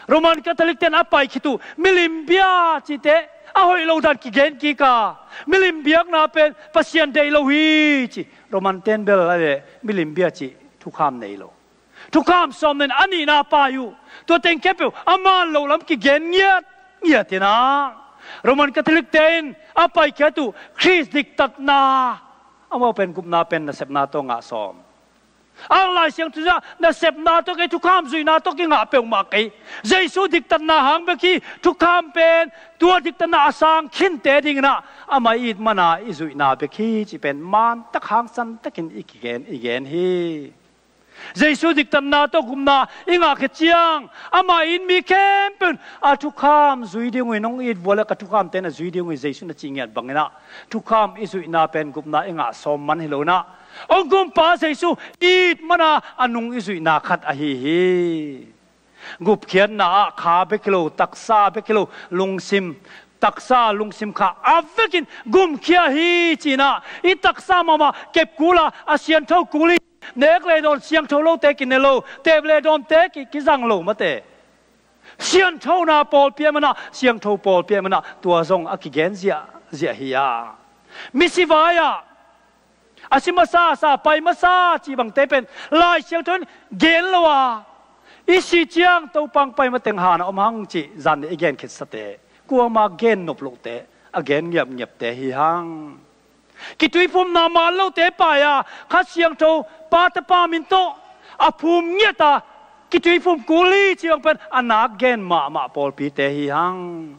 Roman Catholic ten a paih khit uh milim bia cihte a hoih lo dan kigen kik a, milim biakna pen Pasian deih lo hi ci. Roman ten bel a le milim bia cih thukham nei lo. Thukham sawm nen a nihna paih uh. Tua teng khempeuh a man lo lam kigen ngiatngiat in ah, Roman Catholic te in a paikhiat uh Khrist diktatna, amau pen gupna pen nasepna tawh ngah sawm. Ang Lai Siangtho ah nasepna tawh kei, thukham zuihna tawh kingah peuhmah kei. Jesu diktatna hang bek hi. Thukham pen tua diktatna a sang khinte ding in ah, amah i it mana i zuihna bek hi cih pen man tak hangsan takin i kigen, i gen hi. Jesu diktatna tawh gupna i ngah khit ciang, amah i it mi khempeuh in a thukham zui ding uh hi. Nong it vua leh ka thukhamte na zui ding uh hi, Jesu na cih ngiat bangin ah, thukham i zuihna pen gupna i ngah sawm man hi lo in ah, hong gumpa Jesu i it mana a nung i zuihna khat ahi hi. Gupkhiatna ah kha bek hi lo, taksa bek hi lo, lungsim, taksa lungsim kha a vekin gumkhia hi ci in ah, i taksa mahmah kep kul a, a siangtho kul hi. Nek le dawn siangtho lote kine lo, tep le dawnte ki, kizang lo mate. Sianthona pawlpi ahih mana, siangtho pawlpi ahih mana, tua zong a kigen ziahziah hi a. Misi vai-ah a si masa sa, pai masa cih bangte pen Lai Siangtho in gen lo a, i si ciang Topa hong pai mateng han a om hang cih zan i gen khitsate, kuamah gen nop lohte, a gen ngiapngiapte hi hang. Kituiphumna man lote pai a, Kha Siangtho Pa, Tapa min tawh a phum ngiat a, kituiphum kul hi cih bang pen a nak gen mahmah pawlpite hi hang.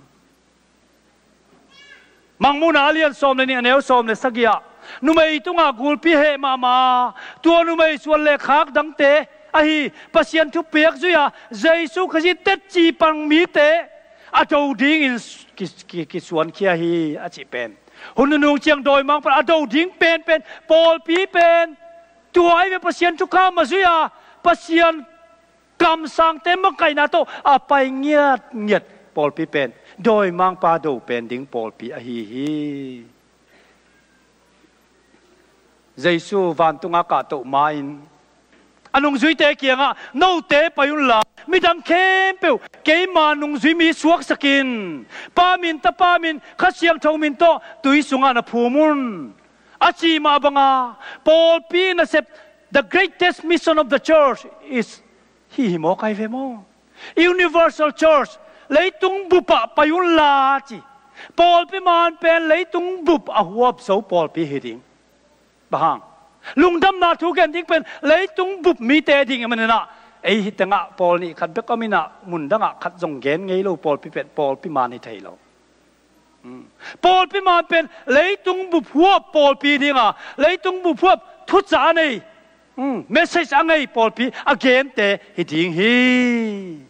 Mangmuhna a lian sawm le nih, a neu sawm le sagih ah, numei tungah gulpi heh mahmah, tua numei suan le khak dangte ahi, Pasian thupiak zui a, Jesu Khazih tetci pang mite a do dingin ki, ki, kisuankhia hi a cih pen, hun nunung ciang dawimangpa a do ding penpen pawlpi pen tua ahi ve. Pasian thukham a zui a, Pasian kamsangte makaihna tawh a pai ngiatngiat pawlpi pen dawimangpa do pen ding pawlpi ahi hi. Jesu vantunga kahtoh ma-in a nungzuite kiangah, note pai unla, midang khempeuh keima nungzui mi suaksak in, Pa min, Tapa min, Kha Siangtho min tawh tui sungah na phum un, a cih mah banga, pawlpi nasep, the greatest mission of the church is, hih hi mawk ahi ve maw? Universal church, leitung bupah pai unla ci. Pawlpi man pen leitung bup a huap zo pawlpi hi ding. Bang hang? Lungdamna thu gen ding pen leitung bup mite ding ahih manin ah, ei hi tengah pawl nih khat bek om in ah, mun dangah khat zong gen ngei lo pawlpi pen pawlpi man hi thei lo. Hmm. Pawlpi man pen leitung bup huap pawlpi ding a, leitung bup huap thuca a nei, hmm, message a ngei pawlpi a gente hi ding hi.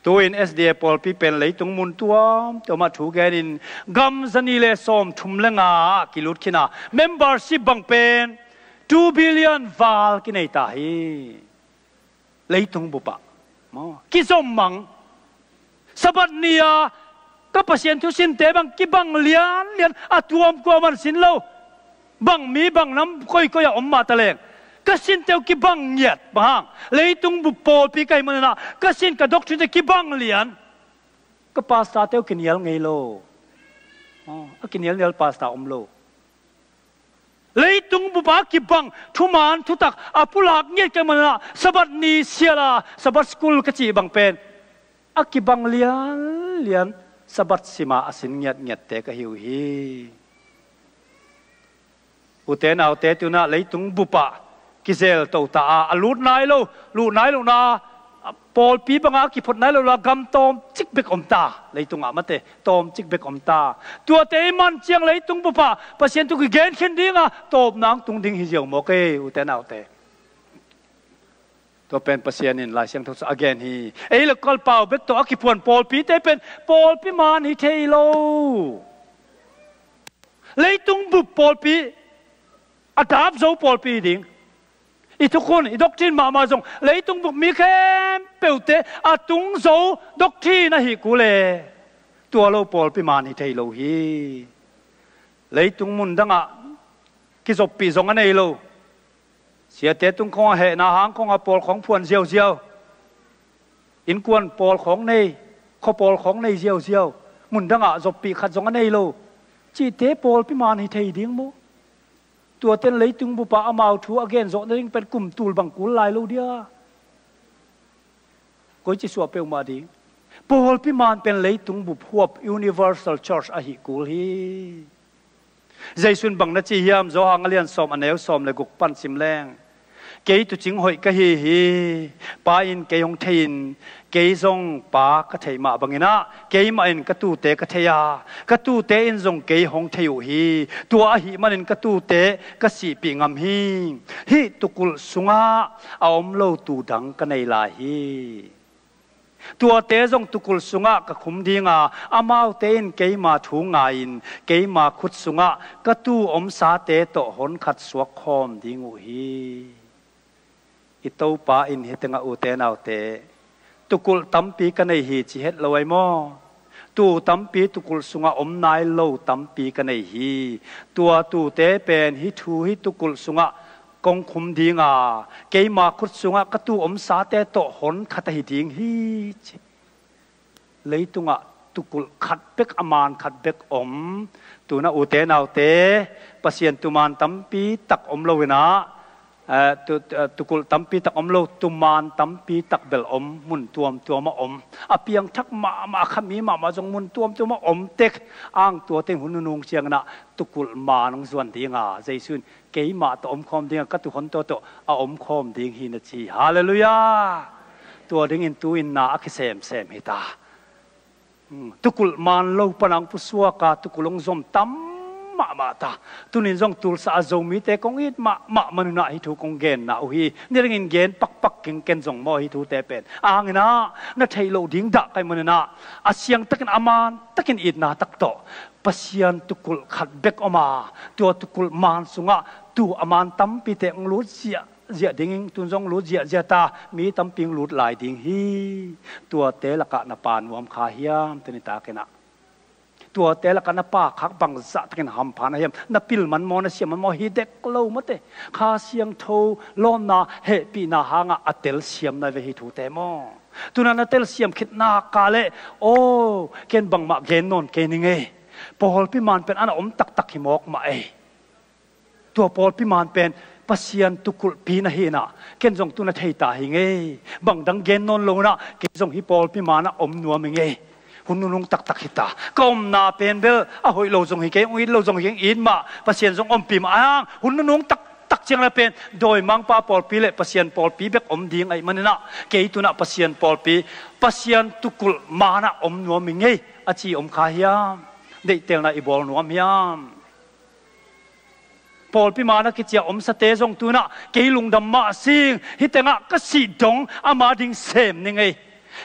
Tu-in S D A pawlpi pen leitung mun tuamtuamah thu genin gam zani le sawmthum le nga ah kilut khin a, membership bang pen two billion val kinei ta hi. Leitung bupah maw, kizom mang. Sabbath ni-a ka Pasian thu sinte bang kibang lianlian, a tuam kua man sin lo. Bang mi bang nam koikoi a om mah taleng, ka sinte uh kibang ngiat. Bang hang? Leitung bup pawlpi ka hih manin ah ka sin, ka doctrine te kibang lian. Ka pastor te uh kinial ngei lo. Oh, a kinialnial pastor om lo. Leitung bup a kibang thuman thutak a pulak ngiat ka hih manin ah, Sabbath ni sial a, Sabbath school ka cih bang pen a kibang lianlian, Sabbath sim a a sin ngiatngiatte ka hi uh hi. Ute naute, tu-in ah leitung bupah kizel to ta a, a lut nai lo, lut nai lohna, pawlpi bangah a kiphot nai lo la, gam tawmcik bek om ta, leitungah mate tawmcik bek om ta. Tuate i man ciang leitung bupah Pasian thu kigen khin ding a, tawpna hong tung ding hi ziau mawk ei, ute naute. Tua pen Pasian in Lai Siangtho sungah a gen hi. Ei le kal pau bek tawh a kiphuan pawlpite pen pawlpi man hi thei lo. Leitung bup pawlpi, a dap zo pawlpi ding. I thukhun, i doctrine mahmah zong leitung bup mi khempeuhte a tung zo doctrine ahih kul e, tua lo pawlpi man hi thei lo hi. Leitung mun dangah kizoppih zong a nei lo. Siate tung khawng a hehna hang khawng a pawl khawng phuan ziauziau. Innkuan pawl khawng nei, khua pawl khawng nei ziauziau. Mun dangah zoppih khat zong a nei lo. Cihte pawlpi man hi thei ding maw? Tuaten leitung bupah amau thu a gen zawh nading pen kum tul bang kul lai lo dia. Koici suah peuhmah ding. Pawlpi man pen leitung bup huap, universal church ahih kul hi. Jesu in bang na ci hiam? Johan a lian sawm, a neu sawm le guk pan sim leng. Kei tuucing hoih ka hi hi. Pa in kei hong thei-in, kei zong Pa ka theih mah bangin ah, keimah in ka tuute ka thei a, ka tuute in zong kei hong thei uh hi. Tua ahih manin ka tuute ka sihpih ngam hi. Hih tuukulh sungah a om lo tuu dang ka nei lai hi. Tuate zong tuukulh sungah ka khum ding a, amaute in keima thu ngai-in keima khut sungah ka tuu omsate tawh honkhat suak khawm ding uh hi. I Topa in hih tengah, ute naute, tuukulh tampi ka nei hi ci het lo ei maw? Tuu tampi tuukulh sungah om nai lo tampi ka nei hi. Tua tuute pen hih thu, hih tuukulh sungah kong khum ding a, keima khut sungah ka tuu omsate tawh honkhat ahi ding hi ci. Leitungah tuukulh khat bek, a man khat bek om. Tu-in ah, ute naute, Pasian tuuman tampi tak om lo-in ah, eh, tu-, eh, tuukulh tampi tak om lo, tuuman tampi tak bel om, mun tuamtuam ah om. A piangthak mahmah, a khami mahmah zong mun tuamtuam ah om tek. Ang tua teng hun nunung ciangin ah tuukulh man hong zuan ding a, Jesu in keimah tawh omkhawm ding a, ka tuuhon tawh tawh a omkhawm ding hi na ci. Halleluiah. Tua dingin tu-in na a kisemsem hi ta. Hmm, tuukulh man lo pan a hong pusuak a, tuukulh hong zom tam mahmah ta. Tuni-in zong Tulsa a Zomite kong it mahmah man un ah hih thu kong genna uh hi. Ni dingin gen pakpak keng ken zong maw, hih thute pen. Ang in ah na theih loh ding dah ka hih man un ah, a siangtakin, a mantakin itna tak tawh Pasian tuukulh khat bek om a, tua tuukulh man sungah tuu a man tampite hong lut ziahziah ding, tu-in zong lut ziahziah ta, mi tampi hong lut lai ding hi. Tuate lakah na pa nuam kha hiam, tuni takin ah? Tuate lakah na pa khak bangzah takin hampha na hiam? Na pil man maw, na siam man maw? Hi dek lo mate. Kha Siangtho lawmna, hehpihna hangah a telsiam nai ve hih thute maw? Tu-in ah na telsiam khit nak leh, aw, ken bangmah gen nawn kei ning ei. Pawlpi man pen a na om taktak hi mawk mah ei. Tua pawlpi man pen Pasian tuukulhpi na hi-in ah, ken zong tu-in ah thei ta hi ing ei. Bang dang gen nawn lo-in ah, kei zong hih pawlpi man ah om nuam ing ei. Hun nunung taktak hi ta. Ka omna pen bel a hoih lo zong hi kei, ung it lo zong hi kei, it mah, Pasian zong ompih mah a hang, hun nunung taktak ciang na pen dawimangpa pawlpi le Pasian pawlpi bek om ding ahih maninah, kei tunah Pasian pawlpi, Pasian tukulh manah om nuam i ngei a ci om kha hiam? Deihtelna i bawl nuam hiam? Pawlpi man a kici a omsate zong tunah kei lungdam mah sing, hih tengah ka sih dong ama ding sem ni ngei.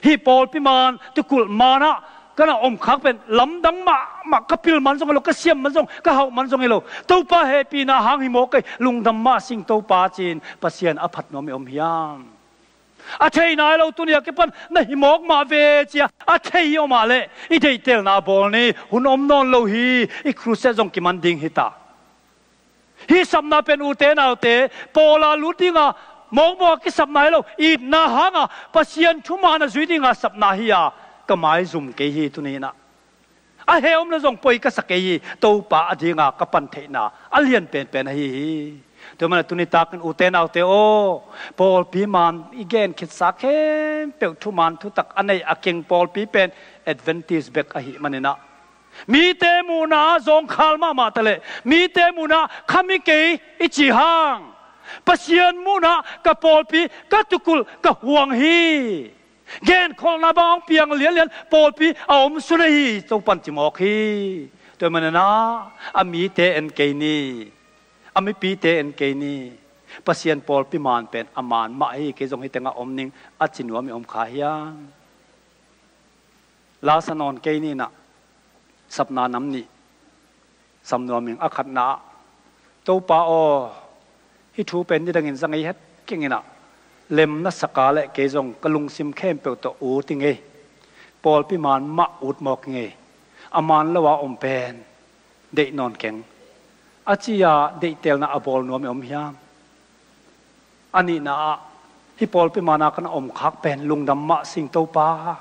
Hih pawlpi man tukulh manah ka na omkhak pen lamdang mahmah, ka pil man zong hi lo, ka siam man zong, ka hauh man zong hi lo. Topa hehpihna hang hi mawk kei, lungdam mah sing Topa ci-in Pasian a phat nuam i om hiam? A thei nai lo, tuni a kipan na hi mawk mah ve ci-a a thei i om ah leh i deihtelna bawl ni. Hun om nawn lo hi, i crusade zong kiman ding hi ta. Hih sapna pen ute naute, pawl a lut dinga mawkmawk a kisapna hi lo, itna hanga Pasian thuman a zui dinga sapna hi-a ka maizum kei hi tuni inah. A he om le zong poi ka sa kei hi, Topa a dinga ka pan theihna a lian penpen ahi hi. Tua mana tuni takin ute naute aw, pawlpi man i gen khitsa khempeuh thuman thutak a nei a keng pawlpi pen Adventist bek ahih maninah, mite muhna ah zawngkhal mahmah taleh, mite muhna ah khami kei i ci hang, Pasian muhna ah ka pawlpi, ka tukulh, ka huang hi. Genkholhna bang hong piang lianlian pawlpi a om sun ahi, Topan ci mawk hi. Tua manana a mite en kei ni, a mipite en kei ni. Pasian pawlpi man pen a man mah hi, kei zong hih tengah om ning a ci nuam i om kha hiam? Lasa nawn kei ni inah, sapna nam nih sam nuam ing. A khatna ah, Topa aw, hih thu pen nidangin za ngei het keng inah, lem na sak a leh kei zong ka lungsim khempeuh tawh ut i ngei. Pawlpi man mah ut mawk i ngei. A man lo a om pen deih nawn keng, a ci-a deihtelna a bawl nuam i om hiam? A nihna ah, hih pawlpi mana ka na omkhak pen lungdam mah sing Topa.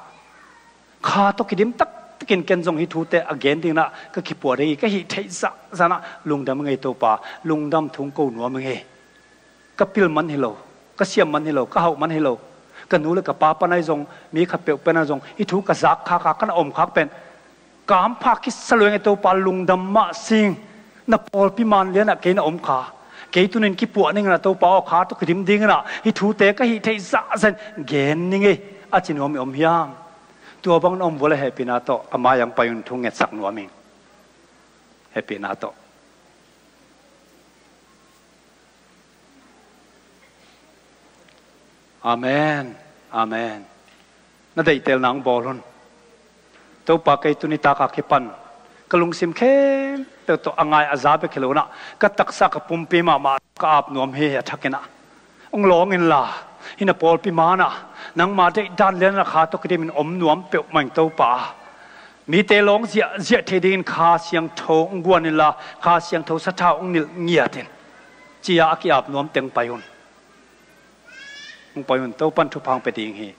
Kha tawh kidim taktakin ken zong hih thute a gen dingin ah ka kipuah ding hi, ka hih theih zahzah inah lungdam i ngei Topa. Lungdam thu ko nuam i ngei. Ka pil man hi lo, ka siam man hi lo, ka hauh man hi lo. Ka nu le ka pa pan ahi zong, mi khatpeuh pen ahi zong, hih thu ka zak khak a ka na omkhak pen kampha kisa lua i ngei Topa, lungdam mah sing. Na pawlpi man lianah kei na om kha. Kei tunin kipuah ning inah Topa aw, kha tawh kidim ding inah hih thute ka hih theih zahzah in gen ning ei, a ci nuam i om hiam? Tua bang na om vua leh hehpihna tawh a mai-ah hong pai un, thu ngetsak nuam ing. Hehpihna tawh. Amen. Amen. Na deihtelna hong bawl un. Topa, kei tuni taka kipan ka lungsim khempeuh tawh a ngai a za bek hi lo inah, ka taksa, ka pumpi mahmah ka ap nuam hi a thakin ah. Hong lawng inla, hih na pawlpi manah nangma deihdan lianah kha tawh kidimin om nuam peuhmah ing Topa. Mite lawng ziahziah thei dingin Kha Siangtho hong guan inla, Kha Siangtho sathau hong nilh ngiat in, ci-a a ki-ap nuam teng pai un. Hong pai un, Topan thupha hong pia ding hi.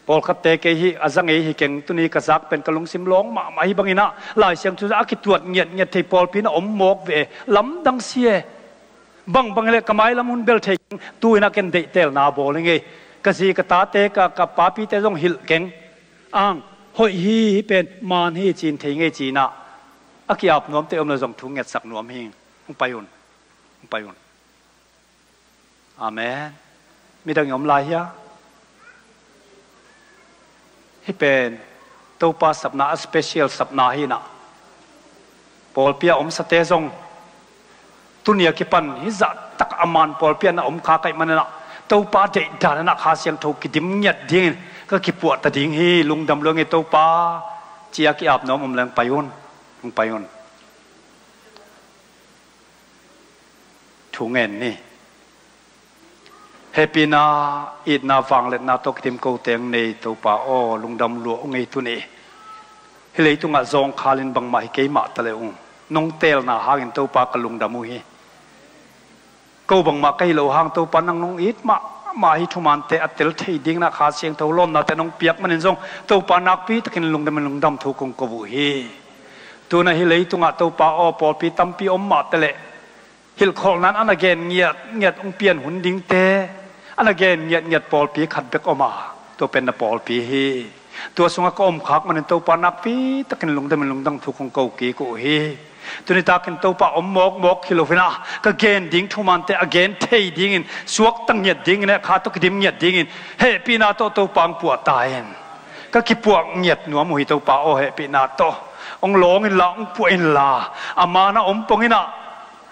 Pawlkhatte kei hih a za ngei hi keng, tuni ka zak pen ka lungsim lawng mahmah hi bangin ah, Lai Siangtho a kituat ngiatngiat thei pawlpi na om mawk ve, lamdang si e. Bangbang hileh ka mailam hun bel thei keng, tu-in ah ken deihtelna bawl i ngei. Ka zi ka tate, ka, ka papite zong hilh keng. Ang, hoih hi, hih pen man hi ci-in thei ngei ci-in ah, a ki-ap nuamte om le zong thu ngetsak nuam hi. Hong pai un. Hong pai un. Amen. Midang i om lai hia? Hih pen Topa sapna a special sapna hi inah, pawlpi a omsate zong tuni a kipan hih zahtak a man pawlpi ah na om kha ka hih manin ah, Topa deihdan inah Kha Siangtho kidim ngiat dingin ka kipuah ta ding hi. Lungdam lua i ngei Topa, ci-a ki-ap nuam om leng pai un. Hong pai un. Thu ngen ni. Hehpihna, itna, vangliatna tawh kidim ko teng nei Topa aw, lungdam lua ung ei tuni. Hih leitungah zawngkhalin bangmah hi kei mah taleh ung, nong teelna hangin Topa ka lungdam uh hi. Ko bangmah ka hi loh hang Topa, nang nong it mahmah hih thumante a tel thei dingin ah Kha Siangtho lawmnate nong piak manin zong Topa, nakpi takin lungdamin lungdam thu kong ko uh hi. Tu-in ah hih leitungah Topa aw, pawlpi tampi om mah taleh, hilhkholhna in a na gen ngiatngiat hong pian hun dingte, a na gen ngiatngiat pawlpi khat bek om a, Tua pen na pawlpi hi. Tua sungah ka om khak manin Topa nakpi takin lungdamin lungdam thu kong ko kik uh hi. Tuni takin Topa om mawkmawk hi lo hi-in ah, ka gen ding thumante a gen thei dingin, suakta ngiat dingin, eh, kha tawh kidim ngiat dingin hehpihna tawh Topa hong puah ta in. Ka kipuak ngiat nuam uh hi Topa aw, hehpihna tawh. Hong lawng inla, hong puah inla, a man a om pongin ah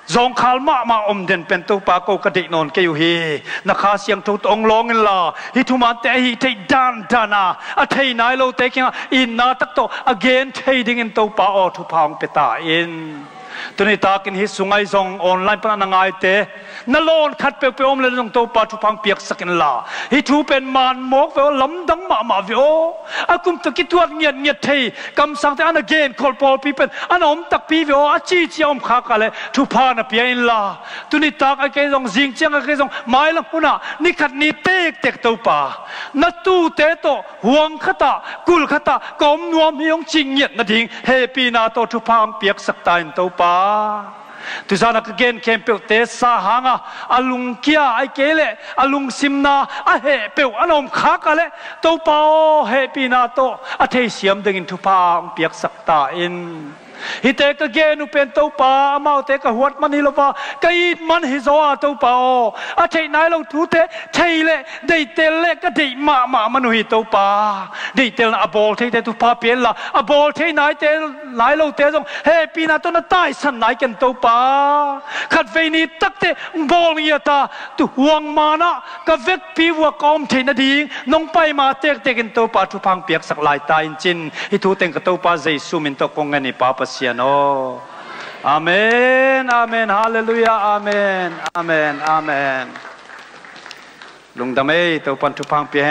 zawngkhal mahmah om den pen Topa ko ka deih nawn kei uh hi. Na Kha Siangtho tawh hong lawng inla, hih thumante a hih theih dandan a, a thei nai lote kiangah itna tak tawh a gen thei dingin Topa aw, thupha hong pia ta in. Tuni takin hih sungah zong online pan a na ngaite, na lawn khat peuhpeuh om le zong Topa thupha hong piaksak inla, hih thu pen man mawk ve aw, lamdang mahmah ve aw. A kum tawh kituat ngiatngiat thei kamsangte a na genkholh pawlpi pen a na om takpi ve aw, a cici a om khak a leh thupha na pia inla. Tuni tak a kei zong, zing ciang a kei zong, mailam hunah ni khat ni tektek Topa, na tuute tawh huang khatah, kul khatah ka om nuam hi hong cih ngiat nading hehpihna tawh thupha hong piaksak ta in Topa. Tuzan a ka gen khempeuhte sa hanga a lungkia, ahih kei leh a lungsimna a heh peuh a na om khak a leh Topa aw, hehpihna tawh a theisiam dingin thupha hong piaksak ta in. Hihte ka gen uh pen Topa, amaute ka huat man hi lo a, ka it man hi zaw a Topa aw, a theih nai lo thute thei leh deihtel leh ka deih mahmah man uh hi Topa. Deihtelna a bawl theite thupha pia inla, a bawl thei naite, nai lote zong hehpihna tawh na taisan nai ken Topa. Khatvei ni takteh bawl ngiat a, tu huang manah ka vekpi vuah ka om theih nading nong pai ma tektek in Topa thupha hong piaksak lai ta in cin, hih thu teng ka Topa Jesu min tawh kong ngen hi Pa Pasian aw. Amen, amen, halleluiah, amen, amen, amen. Lungdam ei, Topan thupha hong pia hen.